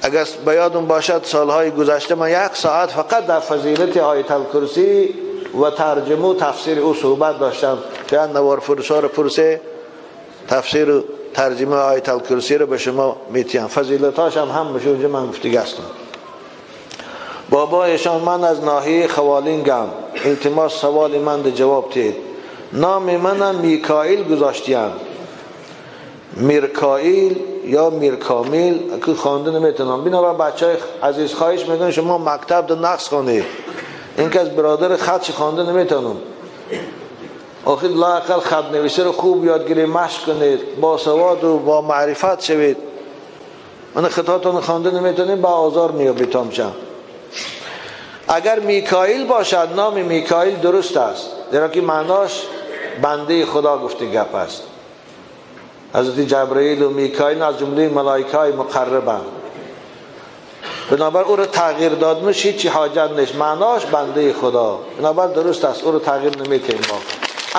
اگر به یادم باشد سالهای گذشته من 1 ساعت فقط در فضیلت آیت الکرسی و ترجمه و تفسیر او صحبت داشتم که نوار فرسا رو پرسه تفسیر و ترجمه آیت الکرسی رو به شما میتیم. فضیلتاش هم بشه اونجا من گفتگی هستم. بابایشان من از ناحیه خوالینگم، التماس سوال من ده جواب تید. نام منم میکائیل گذاشتیم، میرکائیل یا میرکامیل که خوانده نمیتونم. بنابر بچه های عزیز خواهش میکنم شما مکتب ده نقص خوانید، این که از برادر خطش خوانده نمیتونم. آخر لااقل خط نویسی رو خوب یاد گیرید، مشق کنید، با سواد و با معرفت شوید. من خطاتون خوانده نمیتونیم با آزار میابید تامچم. اگر میکائیل باشد نام میکائیل درست است، زیرا که معناش بنده خدا گفته گپ است. حضرت جبرئیل و میکائیل از جمله ملائکه های مقربند، بنابر او رو تغییر دادنش هیچی حاجت نیست، معناش بنده خدا، بنابر درست است، او رو تغییر نمیتیم ما.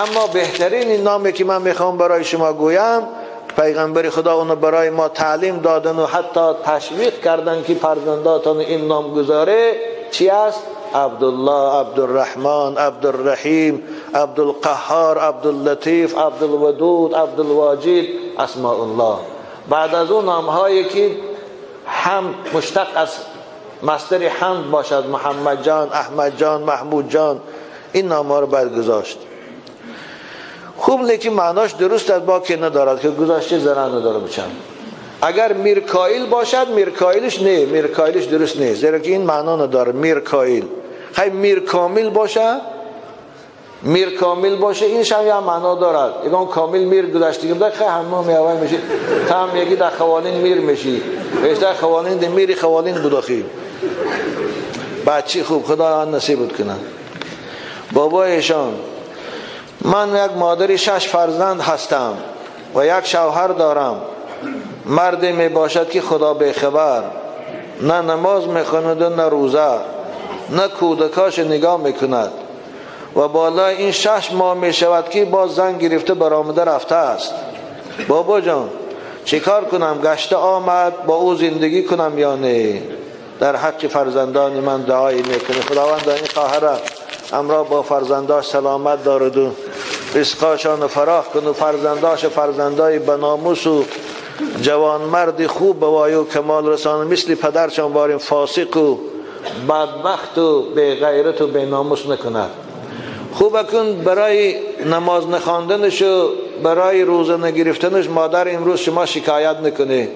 اما بهترین این نامی که من میخوام برای شما گویم، پیغمبر خدا اونو برای ما تعلیم دادن و حتی تشویق کردن که فرزنداتان این نام گذاره چی است؟ عبدالله، عبدالرحمن، عبدالرحیم، عبدالقهار، عبداللطیف، عبدالودود، عبدالواجد، اسماء الله. بعد از اون نام هایی که هم مشتق از مصدر حمد باشد، محمد جان، احمد جان، محمود جان، این نام ها رو باید گذاشت. خوب لیکن معناش درست از باکی ندارد که گذاشته ضرر نداره بچم. اگر میرکائیل باشد میرکائیلش نه، میرکائیلش درست نیست، زیرا که این معنا نداره میرکائیل. خیلی میرکامل باشه، میرکامل باشه این شم یه معنا دارد. یکم کامل میر گذاشتیم در خیلی همه میوای میشی، تا هم یکی در خوالین میر میشی، بیشتر خوالین ده میری خوالین بوداخی. بچی خوب خدا آن نصیبت کنه. بابایشان من یک مادر 6 فرزند هستم و یک شوهر دارم. مردی می باشد که خدا به خبر، نه نماز میخواند و نه روزه، نه کودکاش نگاه میکند و بالای این 6 ماه می شود که باز زن گرفته برآمده رفته است. بابا جان چیکار کنم؟ گشته آمد با او زندگی کنم یا نه؟ در حق فرزندان من دعایی میکنه. خداوند این خواهر امرا با فرزنداش سلامت دارد و رزقاشان فراخ کن و فرزنداش فرزندای بناموس و جوانمرد خوب به وای و کمال رسان، مثل پدرشان باریم فاسق و بدبخت و بی غیرت و بی ناموس نکند. خوب کن برای نماز نخواندنش و برای روزه نگرفتنش مادر امروز شما شکایت نکنه،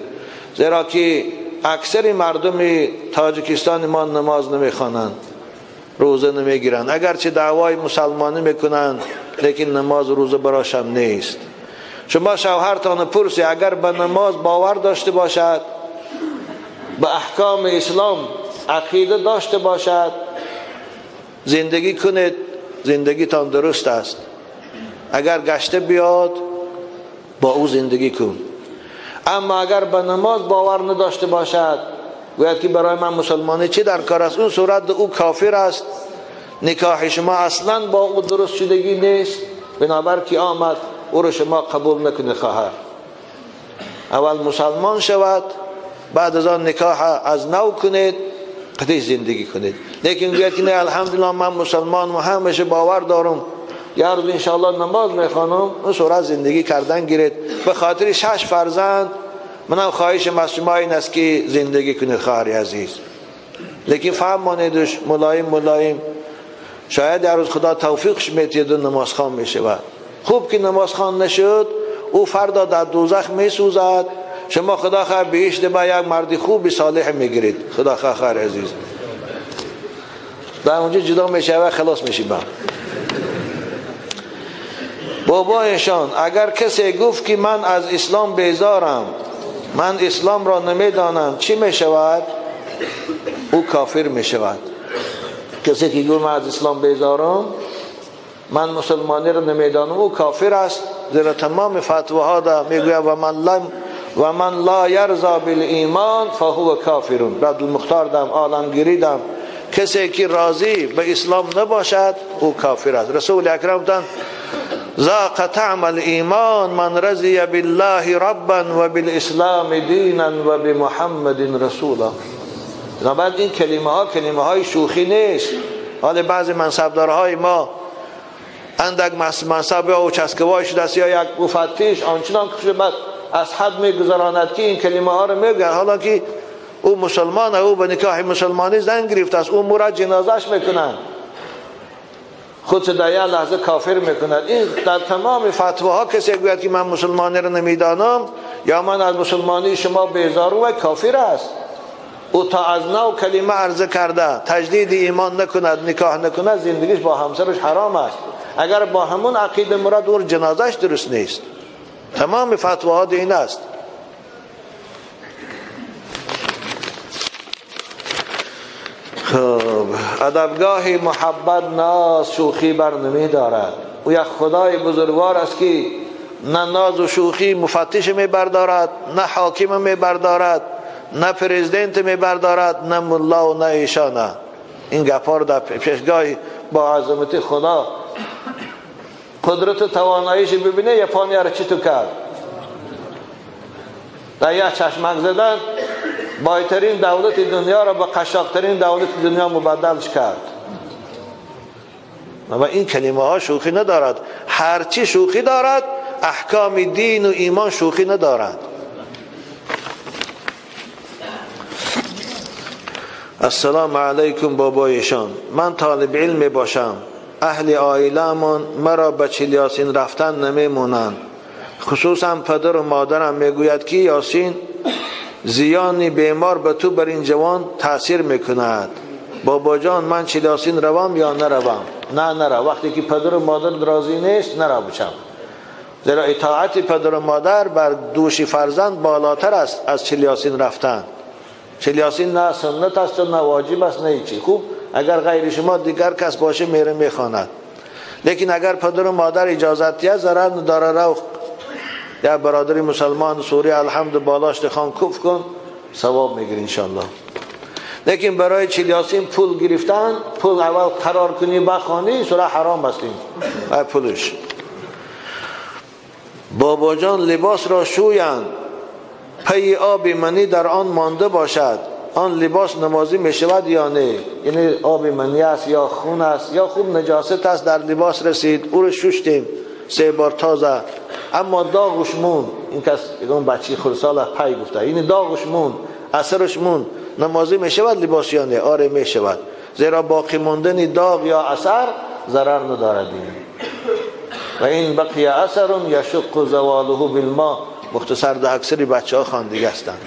زیرا که اکثر مردم تاجیکستان ما نماز نمیخوانند، روزه نمیگیرند، اگرچه دعوای مسلمانی میکنند لیکن نماز و روزه براشم نیست. شما شوهرتان پرسی اگر به نماز باور داشته باشد، به احکام اسلام عقیده داشته باشد، زندگی کنید، زندگیتان درست است. اگر گشته بیاد با او زندگی کن. اما اگر به نماز باور نداشته باشد، گوید که برای من مسلمانی چی در کار است، اون صورت او کافر است، نکاح شما اصلا با او درست شدگی نیست. بنابر که آمد او رو شما قبول نکنه. خواهر اول مسلمان شود، بعد از آن نکاح از نو کنید، قطعی زندگی کنید. لیکن گوید که نه الحمدلله من مسلمان و همیشه باور دارم، یه روز انشاءالله نماز میخوانم، اون صورت زندگی کردن گیرید. به خاطر 6 فرزند منم خواهشم از شما این است که زندگی کنید خواهر عزیز. لیکن فهم مانیدش ملایم ملایم، شاید در روز خدا توفیقش میتید و نمازخوان میشود. خوب که نمازخوان نشد، او فردا در دوزخ میسوزد، شما خدا خواهد بهشت با یک مرد خوب صالح میگیرید. خدا خواهد خواهر عزیز در اونجا جدا میشه و خلاص میشی. با بابایشان اگر کسی گفت که من از اسلام بیزارم، من اسلام را نمیدانم، چی میشود؟ او کافر میشود. کسی که گفت من از اسلام بیزارم، من مسلمانی را نمیدانم، او کافر است. زیرا تمام فتواها دا میگوید و من لا یرضا بالایمان فهو کافرون. رد المختار دم، عالمگیری دم، کسی که راضی به اسلام نباشد او کافر است. رسول اکرم گفتند ذاق طعم الایمان من رضی بالله ربا و بالاسلام دینا و بمحمد رسولا. بعد این کلمه ها کلمه های شوخی نیست. حال بعضی منصبدارهای ما اندک منصب یا چسکوای شده است یا یک مفتش آنچنان که بعد از حد میگذراند که این کلمه ها رو میگن، حالا که او مسلمان، او به نکاح مسلمانی زن گرفته است، او مرا جنازش میکنند، خود در یک لحظه کافر میکند. این در تمام فتواها کسی گوید که من مسلمانی رو نمیدانم یا من از مسلمانی شما بیزارم، و کافر است. او تا از نو کلمه عرضه کرده تجدید ایمان نکند، نکاح نکند، زندگیش با همسرش حرام است. اگر با همون عقیده مراد، او جنازش درست نیست. تمام فتواها این است. خب ادبگاه محبت ناز شوخی بر نمی دارد. او یک خدای بزرگوار است که نه ناز و شوخی مفتش می بردارد، نه حاکم می بردارد، نه پرزیدنت می بردارد، نه ملا و نه ایشانه. این گپا رو در پیشگاه با عظمت خدا قدرت تواناییش ببینه، یپانی را چی تو کرد در یک چشمک زدن بایترین دولت دنیا را به قشاقترین دولت دنیا مبدلش کرد. و این کلمه ها شوخی ندارد. هرچی شوخی دارد احکام دین و ایمان شوخی ندارد. السلام علیکم بابایشان، من طالب علم باشم، اهل عائله‌مان مرا به چل یاسین رفتن نمیمونند، خصوصا پدر و مادرم میگوید که یاسین زیان بیمار به تو بر این جوان تاثیر میکند. بابا جان من چل یاسین روم یا نروم؟ نه نرو. وقتی که پدر و مادر راضی نیست نرو بچم، زیرا اطاعت پدر و مادر بر دوش فرزند بالاتر است از چل یاسین رفتن. چل یاسین نه سنت است نه واجب است نه هیچی. خوب اگر غیر شما دیگر کس باشه میره میخواند، لیکن اگر پدر و مادر اجازت دهد ضرر نداره. رو یا برادر مسلمان سوری الحمد بالاش خان کف کن، ثواب میگیری انشالله. لیکن برای چل یاسین پول گرفتن، پول اول قرار کنی بخوانی، سوره حرام است این پولش. بابا جان لباس را شویند، پی آب منی در آن مانده باشد، آن لباس نمازی می شود یا نه؟ یعنی آب منی است یا خون است یا خوب نجاست است در لباس رسید، او رو ششتیم 3 بار تازه، اما داغش مون. این کس اون بچه خردسال پی گفته، یعنی داغش مون، اثرش مون، نمازی می شود لباس یا نه؟ آره می شود، زیرا باقی ماندن داغ یا اثر ضرر ندارد. و این بقیه اثر یشق زواله بالماء. مختصر ده اکثری بچه ها خواندگی هستند.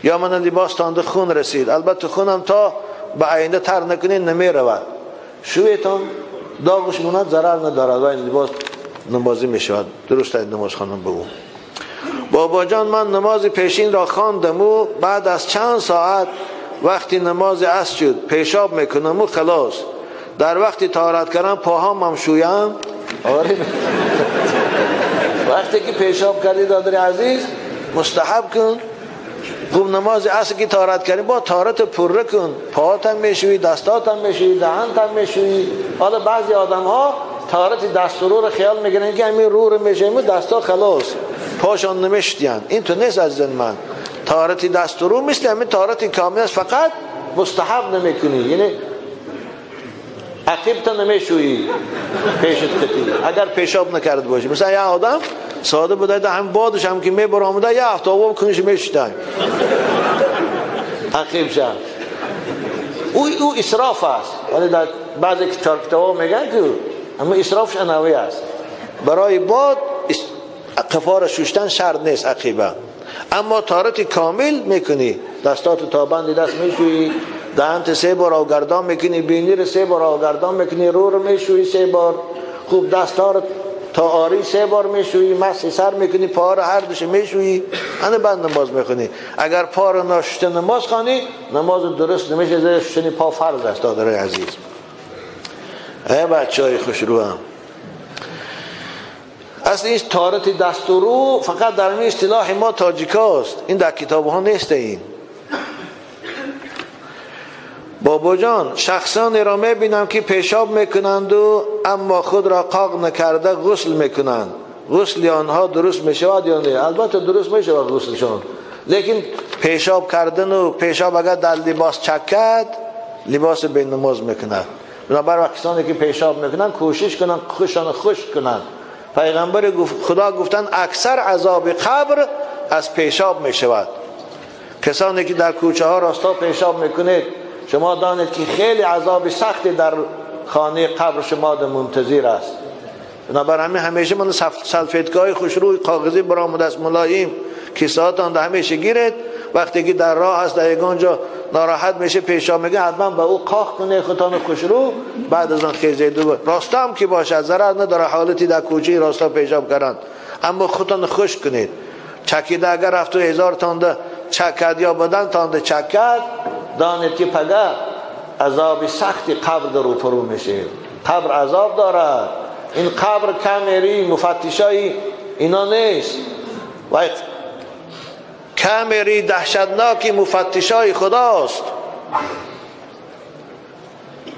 یا من لباس تانده خون رسید، البته خونم تا به آینده تر نکنین نمی رود، شویتان داغش موند ضرر ندارد و این لباس نمازی می شود. درست نماز خواندن به او. بابا جان من نماز پیشین را خواندم و بعد از چند ساعت وقتی نماز عصر شد پیشاب میکنم و خلاص. در وقتی طهارت کردم پاهام هم شویم؟ آره وقتی که پیشاب کردی دادر عزیز مستحب کن. خوب نماز عصر که طهارت کردی با طهارت پره کن، پاهات هم میشویی، دستات هم میشویی، دهنت هم میشویی. حالا بعضی آدم ها طهارت دست و رو رو خیال میگیرن که همین رو رو میشویم و دستا خلاص، پاشان نمیشتین. این تو نیست عزیزان من. طهارت دست و رو مثل همین طهارت کامل است، فقط مستحب نمیکنی، یعنی عقیب تا نمیشویی پیشت کتی اگر پیشاب نکرد باشی. مثلا یه آدم ساده بوده هم بادش هم که میبرامده یه هفته آب کنش میشتن عقیب شد. او اسراف است. ولی در بعضی کتاب‌ها میگن که اما اسرافش انوی است. برای باد قفار ششتن شرط نیست عقیبه، اما طهارت کامل میکنی، دستات تا بند دست میشویی، دهنت 3 بار آوگردان میکنی، بینی رو 3 بار آوگردان میکنی، رو رو میشویی 3 بار، خوب دستها رو تا آری 3 بار میشویی، مسح سر میکنی، پا رو هر دوش میشویی، انا بعد نماز میخونی. اگر پا رو نشسته نماز خوانی نماز درست نمیشه، زیرا شستن پا فرض است. دادرای عزیز، ای بچهای خوشرو هم، اصلا این طهارت دست و رو فقط در این اصطلاح ما تاجیکاست، این در کتاب ها نیست. این بابا جان، شخصانی را میبینم که پیشاب میکنند و اما خود را قاق نکرده غسل میکنند. غسل آنها درست میشود یا نه؟ البته درست میشود غسلشان، لیکن پیشاب کردن و پیشاب اگر در لباس چکد لباس به نماز میکند. بنابراین کسانی که پیشاب میکنند کوشش کنند خوشان خشک کنند. پیغمبر خدا گفتن اکثر عذاب قبر از پیشاب میشود. کسانی که در کوچه ها راستا پیشاب میکنید شما دانید که خیلی عذاب سختی در خانه قبر شما در منتظر است. بنابراین همیشه من سلفیتگاه خوشروی کاغذی برآمده است ملایم کیسه‌هاتان در همیشه گیرید. وقتی که در راه است در یگان جا ناراحت میشه پیشاب میگه، حتما به او قاخ کنه خودتان خوشرو، بعد از آن خیزه دو راستا هم که باشد ضرر نداره حالتی در کوچه راستا پیشاب کردن، اما خودتان خوش کنید. چکیده اگر رفت و هزار تانده چکد یا بدن تانده چکد، دانید که پگه عذاب سختی قبر در روپرو میشه. قبر عذاب دارد. این قبر کمری مفتشای اینا نیست، و کمری دهشتناکی مفتشای خداست.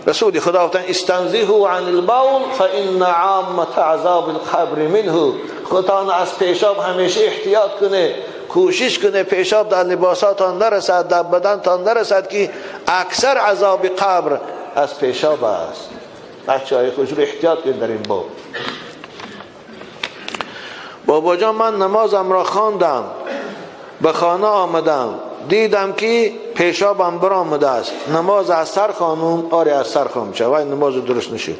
رسول خدا گفتن استنزهوا عن البول فان عامة عذاب القبر منه. خودتان از پیشاب همیشه احتیاط کنه، کوشش کنه پیشاب در لباساتان نرسد، در بدنتان نرسد که اکثر عذاب قبر از پیشاب است. بچه های خوش رو احتیاط کنید در این باب. بابا جان، من نمازم را خواندم، به خانه آمدم، دیدم که پیشابم برآمده است، نماز از سر خانم؟ آره از سر خانم شد، ولی نماز درست نشد.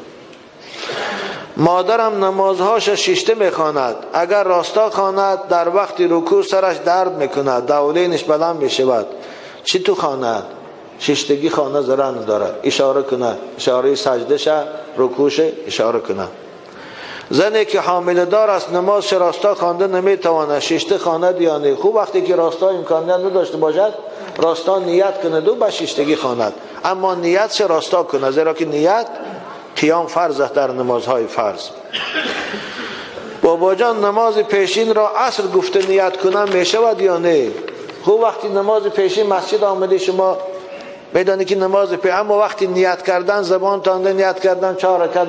مادرم نمازهاش شیشته میخواند، اگر راستا خواند در وقت رکوع سرش درد میکند، دولینش بلند میشود. چی تو خواند؟ شیشتگی خانه ضرر ندارد، اشاره کنه، اشاره سجده شه، رکوع شه، اشاره کنه. زنی که حامله دار است نمازش راستا خوانده نمیتواند، شیشته خواند یا نه؟ خوب وقتی که راستا امکانیت نداشته باشد راستا نیت کنه و به شیشتگی خواند، اما نیتش راستا کنه، زیرا که نیت قیام فرض است در نمازهای فرض. بابا جان، نماز پیشین را عصر گفته نیت کنم میشود یا نه؟ خوب وقتی نماز پیشین مسجد آمده شما میدانی که نماز پیشین، اما وقتی نیت کردن زبان تانده نیت کردن 4 رکعت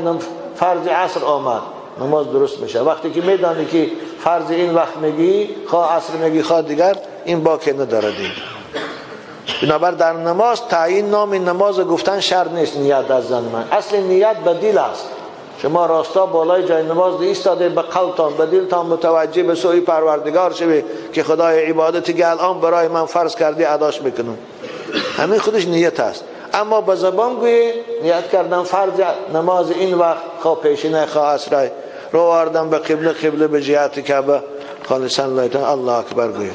فرض عصر آمد، نماز درست میشه. وقتی که میدانی که فرض این وقت میگی، خواه عصر میگی خواه دیگر، این باکی نداره دین. بنابر در نماز تعیین نام نماز گفتن شرط نیست نیت از زن من. اصل نیت به دل است. شما راستا بالای جای نماز ایستاده، به قلبتان به دلتان متوجه به سوی پروردگار شوی که خدای عبادتی که الان برای من فرض کردی اداش میکنم، همین خودش نیت است. اما به زبان گویی نیت کردن فرض نماز این وقت، خواه پیشینه خواه عصر، رو آوردن به قبله، قبله به جهت کعبه، خالصا لله الله اکبر گویی.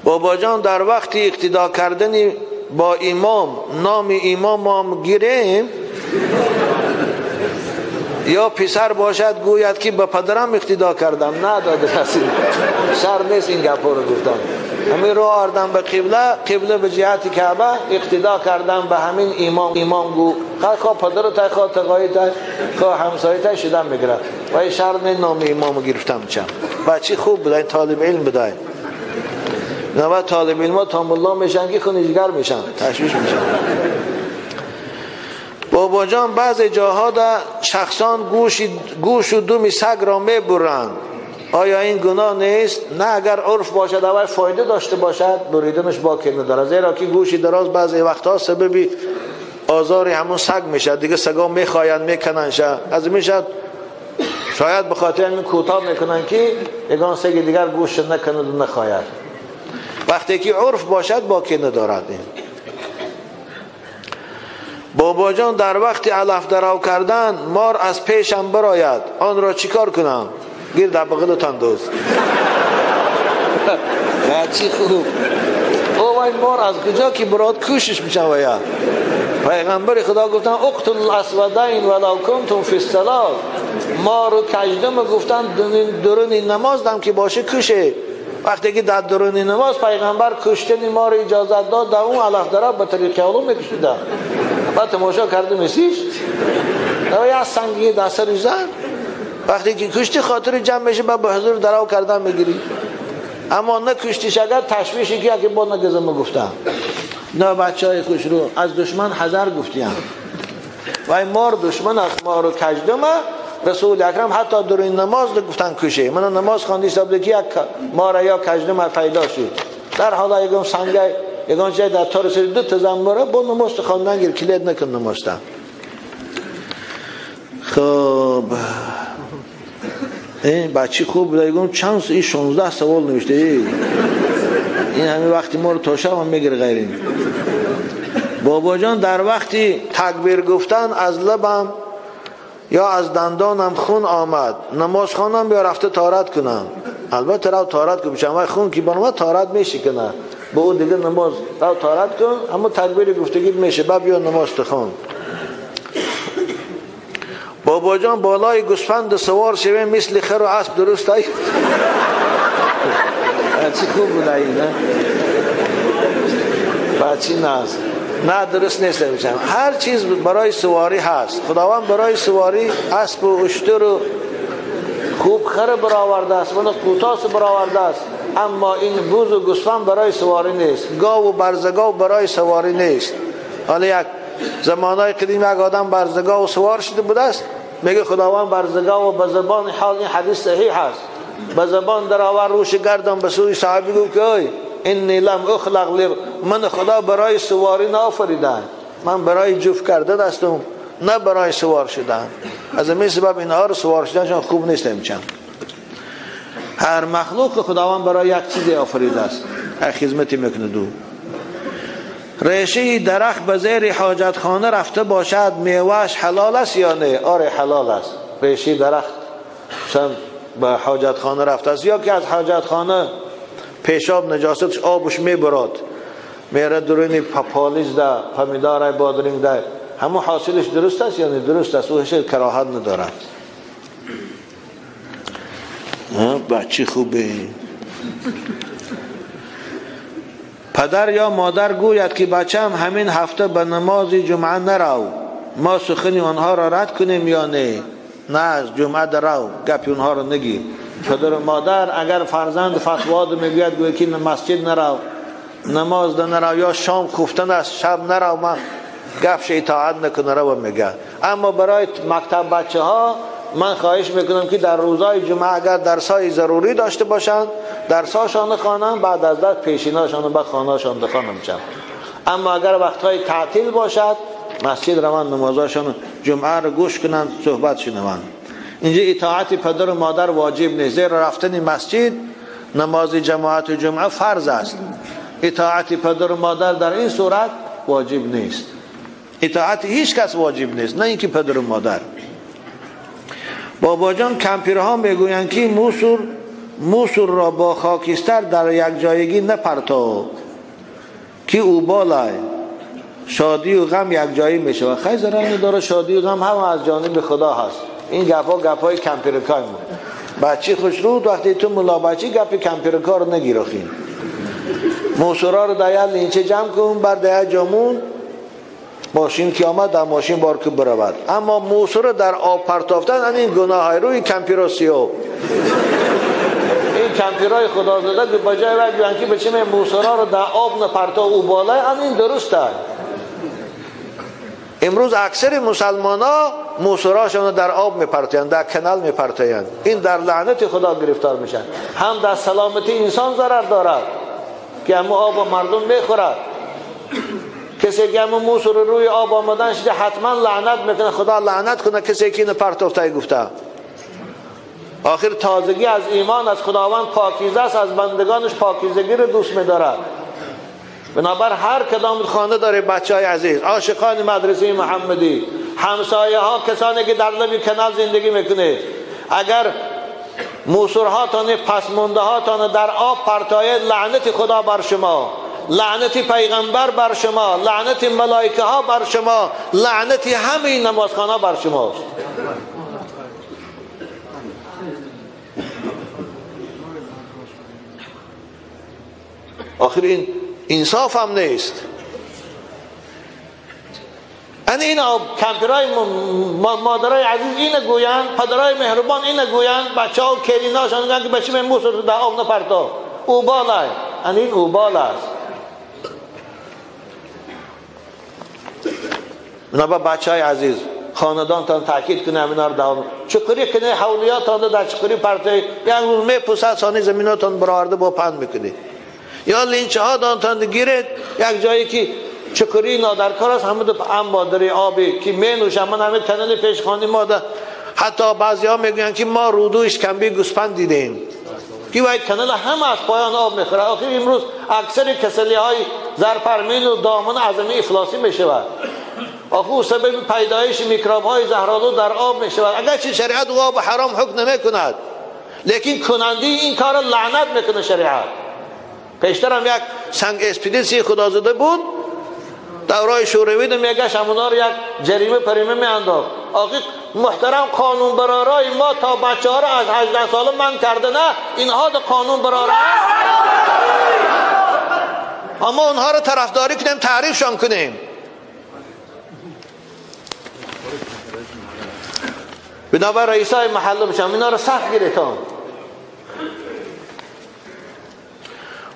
بابا جان، در وقت اقتدا کردن با امام نام امام هم گیریم یا پسر باشد گوید که به پدرم اقتدا کردم؟ نه داده رسید، شر نیست این گپا رو گفتن. همین رو آردن به قبله، قبله به جهت کعبه اقتدا کردن به همین امام. امام گو خواه پدر تا خواه تقایی تا خواه همسایه تا شدن میگیره و این شرط نام امامو گرفتم چم. بچه خوب بودن، طالب علم بودن. نه طالب علم ها تا ملا میشن که خونیجگر میشن، تشویش میشن. بابا جان بعضی جاها در شخصان گوش و دم سگ را میبرند، آیا این گناه نیست؟ نه، اگر عرف باشد اول فایده داشته باشد بریدنش باکی نداره، زیرا که گوشی دراز بعضی وقتها سبب آزار همون سگ میشه دیگه، سگا میخواین میکنن شه از میشه، شاید به خاطر همین کوتاه میکنن که یگان سگ دیگر گوش نکند و نخواهد. وقتی که عرف باشد باکی ندارد. این بابا جان در وقت علف درو کردن مار از پیشم براید، آن را چیکار کنم؟ گیر در بغلتان دوست. بچی خوب او این مار از کجا که براد کوشش میشن و یا پیغمبر خدا گفتن اقتل الاسودین ولو کنتم فی الصلاه، مار و کژدم گفتن درون نماز دم که باشه کشه. وقتی که در درون نماز پیغمبر کشتن مار اجازت داد، در اون علف درو به طریق علوم میکشیدن. بعد تماشا کرده میسیش یا سنگی در سرش زد. وقتی که کشتی خاطر جمع میشه بعد به حضور درو کردن میگیری، اما نه کشتیش اگر تشویشی که با نگزم گفتم نه بچه های خوش رو از دشمن حذر گفتیم و این مار دشمن است، مار و کژدمه. رسول اکرم حتی در این نماز گفتن کشه. من نماز خواندی حساب که یک مار یا کژدمه پیدا شد، در حالا یکم سنگ یکم جای در تار سر دو تا زنبره با نماز خواندن گیر کلید نکن نمازتن. خب این بچه خوب بوده، یکم چند این 16 سوال نوشته، این همین وقتی ما رو تا شب هم میگیره غیرین. بابا جان در وقتی تکبیر گفتن از لبم یا از دندانم خون آمد، نماز خوانم یا رفته طهارت کنم؟ البته رو طهارت کن، چون خون که بنومد طهارت میشه کنه به اون دیگه نماز رو طهارت کن، اما تکبیر گفتگی میشه بعد بیا نماز تخون. بابا جان بالای گوسفند سوار شویم مثل خر و اسب درست ای؟ چی خوب بود این نه؟ بچی ناز نه درست نیست. میشم هر چیز برای سواری هست، خداوند برای سواری اسب و اشتر و خوب خر برآورده است، من قوتاس برآورده است، اما این بز و گوسفند برای سواری نیست، گاو و برزگاو برای سواری نیست. حالا یک زمانهای قدیم یک آدم برزگاو سوار شده بوده است، میگه خداوند برزگاو به زبان حال، این حدیث صحیح است، به زبان در آور روش گردم به سوی صحابی گفت که ای انی لم اخلق لی، من خدا برای سواری نآفریدم، من برای جفت کردن هستم نه برای سوار شدن. از این سبب اینها رو سوار شدنشان خوب نیست. امچن هر مخلوق خداوند برای یک چیزی آفریده است، یک خدمتی میکنه. دو ریشه درخت به زیر حاجت خانه رفته باشد میوهش حلال است یا نه؟ آره حلال است. ریشه درخت مثلا به حاجت خانه رفته است، یا که از حاجت خانه پیشاب نجاستش آبش میبراد میره درونی پالیز ده پمیدار بادرنگ ده، همون حاصلش درست است یا نه؟ درست است، او هیچ کراهت ندارد. بچه خوبه. پدر یا مادر گوید که بچم همین هفته به نماز جمعه نرو، ما سخن آنها را رد کنیم یا نه؟ نه از جمعه درو، گپی اونها را نگی. پدر و مادر اگر فرزند فتوا میگوید گوید که مسجد نرو، نماز نرو، یا شام خفتن است شب نرو، من گپش اطاعت نکنه رو میگه. اما برای مکتب بچه ها من خواهش میکنم که در روزهای جمعه اگر درسای ضروری داشته باشند درساشان خوانند، بعد از درس پیشیناشان به خانه‌شان بخوانم چند. اما اگر وقتهای تعطیل باشد مسجد روان نمازاشان جمعه رو گوش کنند، صحبت شنوند. اینجا اطاعت پدر و مادر واجب نیست، زیرا رفتن مسجد نماز جماعت و جمعه فرض است. اطاعت پدر و مادر در این صورت واجب نیست. اطاعت هیچ کس واجب نیست، نه اینکه پدر و مادر. بابا جان کمپیرها میگویند که موسور را با خاکستر در یک جایگی نپرتو که او بالای شادی و غم یک جایی میشه و خیلی ضرر نداره. شادی و غم هم از جانب خدا هست. این گپا گپای کمپیرکای بود. بچه خوشرود وقتی تو ملا بچه گپ کمپیرکا رو نگیر. موسورا رو در یک لینچه جمع کن، بر در یک جامون ماشین که آمد در ماشین بار که برود. اما موسور در آب پرتافتن این گناه های روی کمپیرا سیو، این کمپیرای خدا زده که با جای وقت بیان که بچه موسورا رو در آب نپرتا او بالای، این درسته. امروز اکثر مسلمان ها موسوراشون رو در آب میپرتایند، در کنال میپرتایند. این در لعنت خدا گرفتار میشن. هم در سلامتی انسان ضرر دارد که همو آب مردم میخورد. کسی که همو موسور روی آب آمدن شده حتما لعنت میکنه، خدا لعنت کنه کسی که اینو پرتافته گفته. آخر تازگی از ایمان از خداوند پاکیزه است، از بندگانش پاکیزگی رو دوست میدارد. بنابر هر کدام خانه داره بچه های عزیز، عاشقان مدرسه محمدی، همسایه ها، کسانی که در لبی کنال زندگی میکنه، اگر موسورها تانه پسمونده ها تانه در آب پرتایه، لعنت خدا بر شما، لعنت پیغمبر بر شما، لعنت ملائکه ها بر شما، لعنت همه نمازخانه بر شماست. آخر این انصاف هم نیست. این کمپیرای مادرای عزیز اینو گویند، پدرای مهربان اینو گویند، بچه ها و کلیناشان گویند که بچه من موسر در آب نپرتا، او بالای، این اوبال است. بنابر بچه های عزیز خاندانتان تاکید کنه همینا رو دوام چقری کنه، حولیاتان در چقری پرتای یک روز میپوسد سانی زمیناتان برآورده با پند میکنه، یا لینچه ها دانتان گیرد یک جایی که چکری نادرکار است، همه دو انبادری آبی که می نوشن. من همه کنال پیشخانی ما ده، حتی بعضی ها میگوین که ما رودو اشکمبی گوسفند دیدیم که باید کنال هم از پایان آب میخوره. آخر امروز اکثر کسلی های زرپرمین و دامن اعظمی افلاسی میشود. آخر سبب پیدایش میکروب های زهرآلود در آب میشود. اگرچه شریعت او آب حرام حکم نمیکند، لیکن کننده این کار لعنت میکنه شریعت. پیشتر هم یک سنگ اسپیدیسی خدا زده بود، دورای شوروی ده میگشت همونا رو یک جریمه پریمه میانداخت. آخه محترم قانون برارای ما تا بچه ها رو از 18 ساله من کرده، نه اینها ده قانون برارای، اما اونها رو طرفداری کنیم، تعریفشان کنیم. بنابر رئیسای محله بشم اینا رو سخت گیرتان.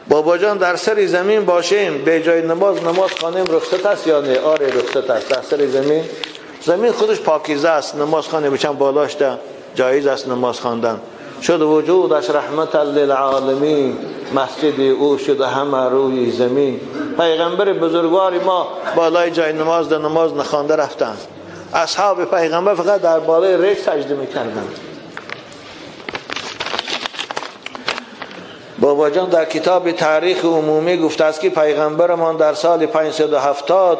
بابا جان در سر زمین باشیم به جای نماز نماز خانیم رخصت است یا نه؟ آره رخصت است. در سر زمین، زمین خودش پاکیزه است، نماز خانه بچم بالاش ده جایز است نماز خواندن. شد وجودش رحمت للعالمین، مسجد او شد همه روی زمین. پیغمبر بزرگوار ما بالای جای نماز ده نماز نخوانده رفتن. اصحاب پیغمبر فقط در بالای ریش سجده میکردند. بابا جان در کتاب تاریخ عمومی گفته است که پیغمبرمان در سال 570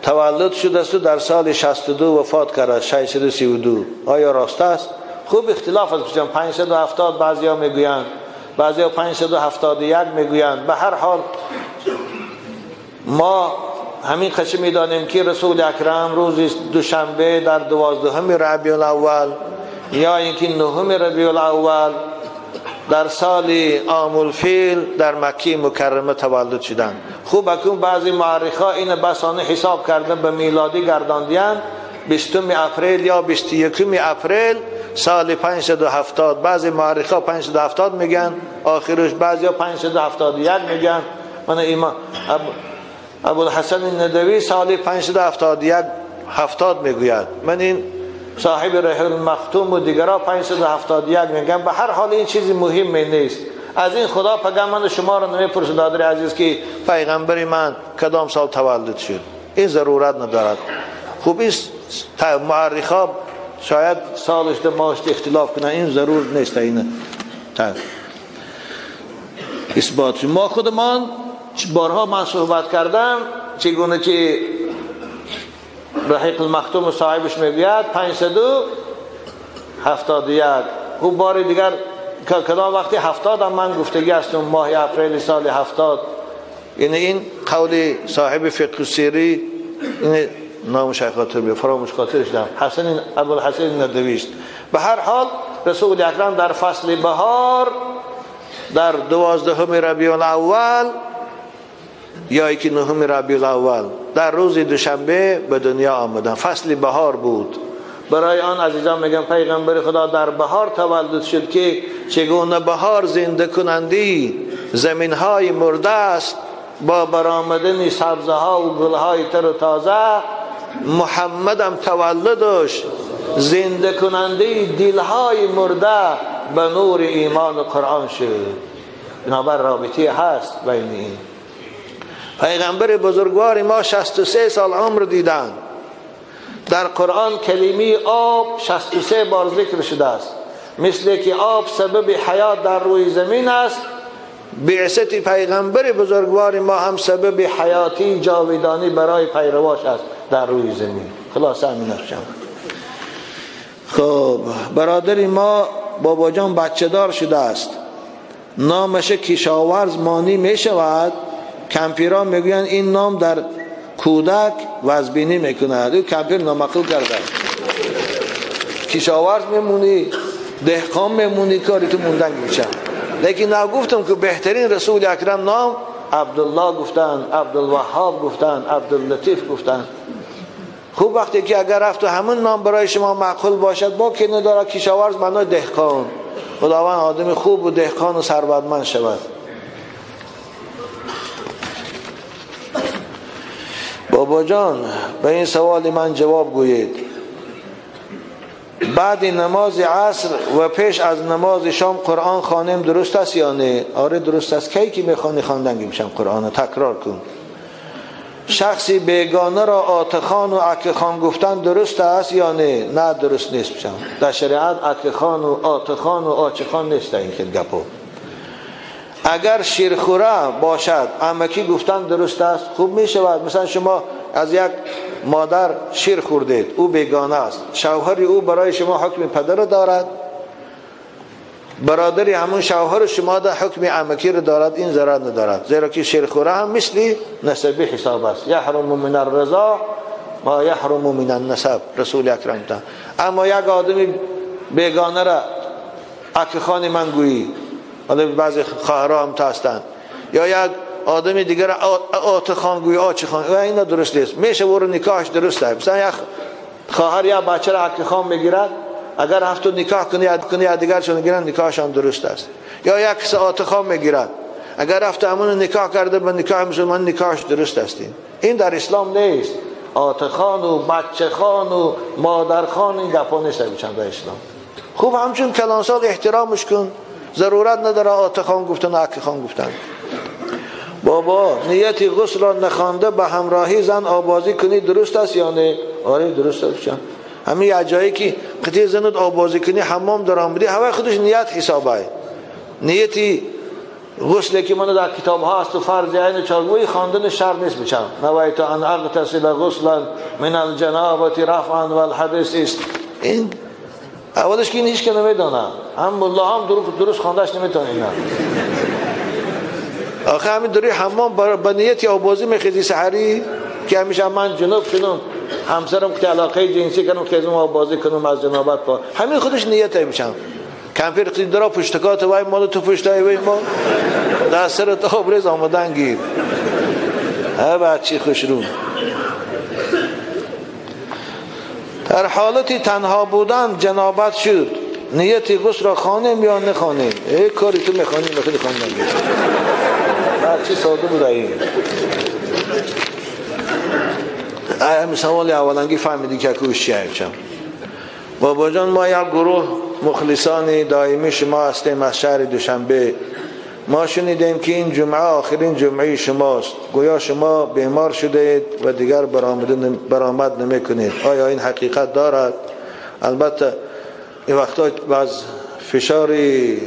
تولد شده است و در سال 62 وفات کرد، 632. آیا راست است؟ خوب اختلاف است. 570 بعضیا میگویند، بعضیا 571 میگویند. به هر حال ما همین قصه میدانیم که رسول اکرم روز دوشنبه در 12 ربیع الاول یا اینکه 9 ربیع الاول در سال عام الفیل در مکه مکرمه تولد شدند. خوب اکنون بعضی مورخا این بسانه حساب کردن به میلادی گرداندیان 20 اپریل یا 21 اپریل سال 570. بعضی مورخا 570 میگن آخرش، بعضی 571 میگن. من ایمان ابوالحسن ندوی سال 571 70 میگوید. من این صاحب رحل المختوم و دیگرها 571 میگن. به هر حال این چیزی مهم نیست. از این خدا پیغمبر شما رو نمیپرسه دادر عزیز که پیغمبر من کدام سال تولد شد، این ضرورت ندارد. خوب این مورخا شاید سالش ده ماهش اختلاف کنن، این ضرور نیست. این اثبات ما خودمان بارها من صحبت کردم چگونه که رحیق المختوم صاحبش میگوید 571. خوب بار دیگر کدام وقتی 70 هم من گفتگی هستم، ماه اپریل سال 70. یعنی این قول صاحب فقه سیری، این نامش خاطر بی فراموش خاطرش دارم، حسن ابوالحسن ندوی است. به هر حال رسول اکرم در فصل بهار در 12 ربیع الاول یا یکی نهم ربیع الاول در روز دوشنبه به دنیا آمدن. فصل بهار بود. برای آن عزیزان میگم پیغمبر خدا در بهار تولد شد که چگونه بهار زنده کنندی زمین های مرده است با برآمدن سبزه ها و گل های تر و تازه، محمدم تولدش زنده کننده دلهای مرده به نور ایمان و قرآن شد. بنابر رابطه هست بین این. پیغمبر بزرگوار ما 63 سال عمر دیدند. در قرآن کلمه آب 63 بار ذکر شده است. مثل که آب سبب حیات در روی زمین است، بعثت پیغمبر بزرگوار ما هم سبب حیاتی جاودانی برای پیرواش است در روی زمین. خلاصه همین است. خب برادر ما بابا جان بچه دار شده است، نامش کشاورز مانی می شود. کمپیران میگویند این نام در کودک وزبینی میکند. او کمپیر نامعقول کرده. کشاورز میمونی، دهقان میمونی، کاری تو موندن میشه. لیکن نگفتم که بهترین رسول اکرم نام عبدالله گفتن، عبدالوهاب گفتن، عبداللطیف گفتن. خوب وقتی که اگر رفت و همون نام برای شما معقول باشد، با که نداره کشاورز معنای دهقان. خداوند آدم خوب و دهقان و ثروتمند شود. بابا جان به این سوال من جواب گویید. بعد نماز عصر و پیش از نماز شام قرآن خوانیم درست است یا نه؟ آره درست است. کی که میخوانی خواندن میشم قرآن تکرار کن. شخصی بیگانه را آتخان و عکخان گفتن درست است یا نه؟ نه درست نیست. بشم در شریعت عکخان و آتخان و آچخان نیست این خیلی گپو. اگر شیرخوره باشد عمکی گفتن درست است؟ خوب می شود. مثلا شما از یک مادر شیر خوردید، او بیگانه است، شوهر او برای شما حکم پدر دارد، برادری همون شوهر شما در حکم عمکی رو دارد، این ضرر ندارد، زیرا که شیرخوره هم مثلی نسبی حساب است. یحرم من الرضا ما یحرم من النسب، رسول اکرم تا. اما یک آدمی بیگانه را عکخان من گویی، حالا بعضی خواهرها هم هستند، یا یک آدم دیگر آتخان گویی، آچخان، و اینا درست نیست. میشه او رو نکاحش درست است. مثلا یک خواهر یا بچه را عکخان میگیرد، اگر هفتو نکاح کنی یا دیگرشون گیرن نکاحشان درست است. یا یک ساعت خام میگیرد، اگر رفت همون نکاح کرده به نکاح مسلمان نکاحش درست است. این در اسلام نیست. آتخان و بچه خان و مادر خان این گپا نیست در اسلام. خوب همچون کلانسال احترامش کن، ضرورت نداره آتخان گفتن و عکخان گفتن. بابا نیت غسل را نخوانده به همراهی زن آبازی کنی درست است یا نه؟ آره درست است. همین یه جایی که قطعی زند آبازی کنی حمام در آمدی، هوای خودش نیت حسابه. نیتی غسل که من در کتاب ها است و فرض عین چارگوی خواندن شر نیست بچم. نویت ان اغتسل غسلا من الجنابه رفعا والحدث است. این اولش که این هیچ که نمیدانه، هم الله هم درست خواندش نمیتونه اینا. آخه همین دوری حمام با نیتی آبازی میخیزی سحری که همیشه من جنوب شدم، همسرم که علاقه جنسی کنم که از بازی کنم از جنابت پا، همین خودش نیت میشم. کمپیر قید درا پشتکات وای مال تو پشتای وای ما در سر آبریز آمدن گیر. ها بچی خوش رو. در حالت تنها بودن جنابت شد، نیت غسل را خوانیم یا نخوانیم؟ ای کاری تو میخوانی میخوانی خواندن گیر. بچی ساده بود این. همین سوال اولانگی فهمیدی که کوش چیه بچم. بابا جان ما یک گروه مخلصان دائمی شما هستیم از شهر دوشنبه. ما شنیدیم که این جمعه آخرین جمعه شماست، گویا شما بیمار شده اید و دیگر برآمد نمی کنید. آیا این حقیقت دارد؟ البته این وقتا بعض فشاری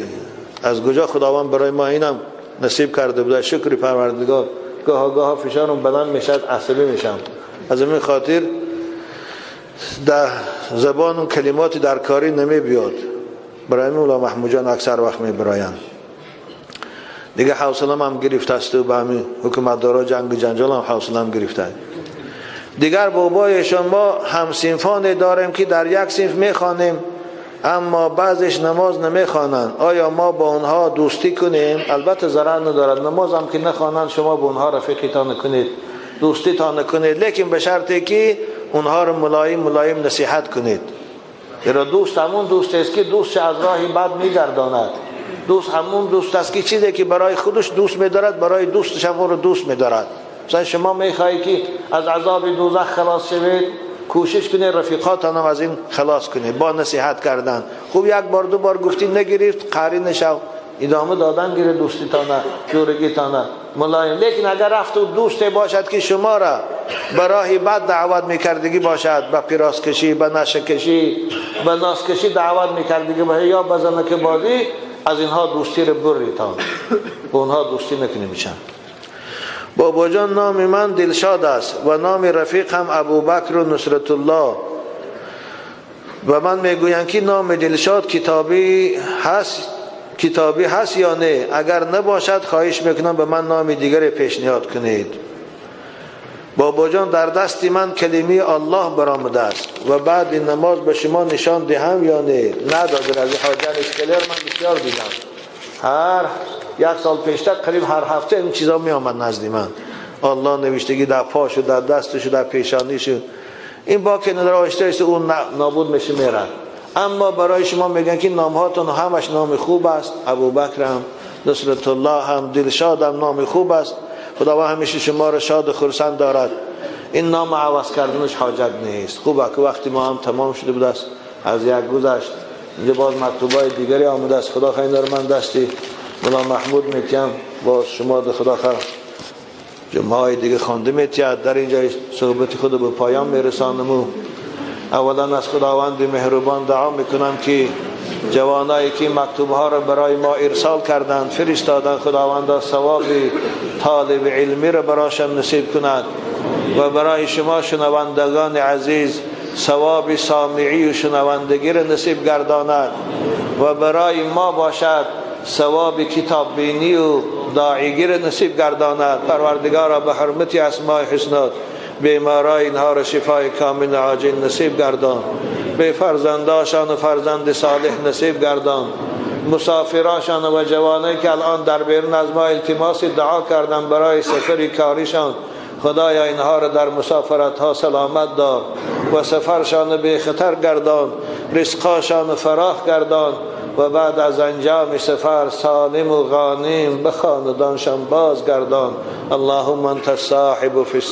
از کجا خداوند برای ما اینم نصیب کرده بوده، شکر پروردگار. گاه گاه فشارم بلند میشد، عصبی میشم. از این خاطر در زبان و کلمات در کاری نمی بیاد. برای مولا محمود جان اکثر وقت می برایند. دیگه حوصله‌ام هم گرفته است و به همین حکومتدارا جنگ و جنجال هم حوصله‌ام گرفته. دیگر بابایشان ما هم صنفان داریم که در یک صنف میخوانیم. اما بعضش نماز نمیخوانند، آیا ما با اونها دوستی کنیم؟ البته ضرر ندارد، نماز هم که نخوانند شما با اونها رفیقی تا نکنید، دوستی تا نکنید، لیکن به شرطی که اونها رو ملایم ملایم نصیحت کنید. زیرا دوست همون دوست است که دوست از راه بد میگرداند. دوست همون دوست است که چیزی که برای خودش دوست میدارد برای دوستش هم اون رو دوست میدارد. مثلا شما میخواهی که از عذاب دوزخ خلاص شوید، کوشش کنید رفیقاتان هم از این خلاص کنید با نصیحت کردن. خوب یک بار دو بار گفتی نگرفت، قاری نشو، ادامه دادن گیره دوستی تانه، جورگی تانه ملایم. لیکن اگر رفت و دوست باشد که شما را به راه بد دعوت میکردگی باشد، به پیراز کشی، به نشه کشی، به ناس کشی دعوت میکردگی باشد یا به زنک بازی، از اینها دوستی رو بریتان، به اونها دوستی نکنی میشن. بابا جان نام من دلشاد است و نام رفیق هم ابوبکر و نصرت الله و من میگویند که نام دلشاد کتابی هست یا نه؟ اگر نباشد خواهش میکنم به من نام دیگر پیشنهاد کنید. بابا جان در دست من کلمه الله برآمده است و بعد این نماز به شما نشان دهم یا نه؟ ندادر از حاجان اسکلر من بسیار دیدم، هر یک سال پیشتر قریب هر هفته این چیزا می آمد نزد من، الله نوشتگی در پاش و در دستش و در پیشانیش، این با که نداره آهسته آهسته اون نابود میشه میره. اما برای شما میگن که نامهاتون همش نام خوب است، ابوبکر هم، نصرت الله هم، دلشاد هم نام خوب است، خداوند همیشه شما را شاد و خرسند دارد. این نام عوض کردنش حاجت نیست. خوبه که وقتی ما هم تمام شده بود است، از یک گذشت، اینجا باز مکتوبای دیگری آمده است. خدا خیر داره، من دستی مولا محمود میتیم با شما ده خدا خیر جمعه های دیگه خوانده میتید. در اینجا صحبت خود به پایان میرسانم. اولا از خداوند مهربان دعا میکنم که جوانایی که مکتوب ها را برای ما ارسال کردند فرستادند، خداوند ثواب طالب علمی را برایشان نصیب کند و برای شما شنوندگان عزیز ثواب سامعی و شنوندگی را نصیب گرداند و برای ما باشد ثواب کتاب بینی و داعیگی را نصیب گرداند. پروردگارا به حرمت اسماء حسنات بیمارای اینها را شفای کامل عاجل نصیب گردان، به فرزنداشان و فرزند صالح نصیب گردان، مسافراشان و جوانایی که الان در بیرون از ما التماس دعا کردن برای سفر کاریشان، خدایا اینها را در مسافرت ها سلامت دار و سفرشان به خطر گردان، رزقاشان فراخ گردان و بعد از انجام سفر سالم و غانم به خاندانشان باز گردان. اللهم انت الصاحب فی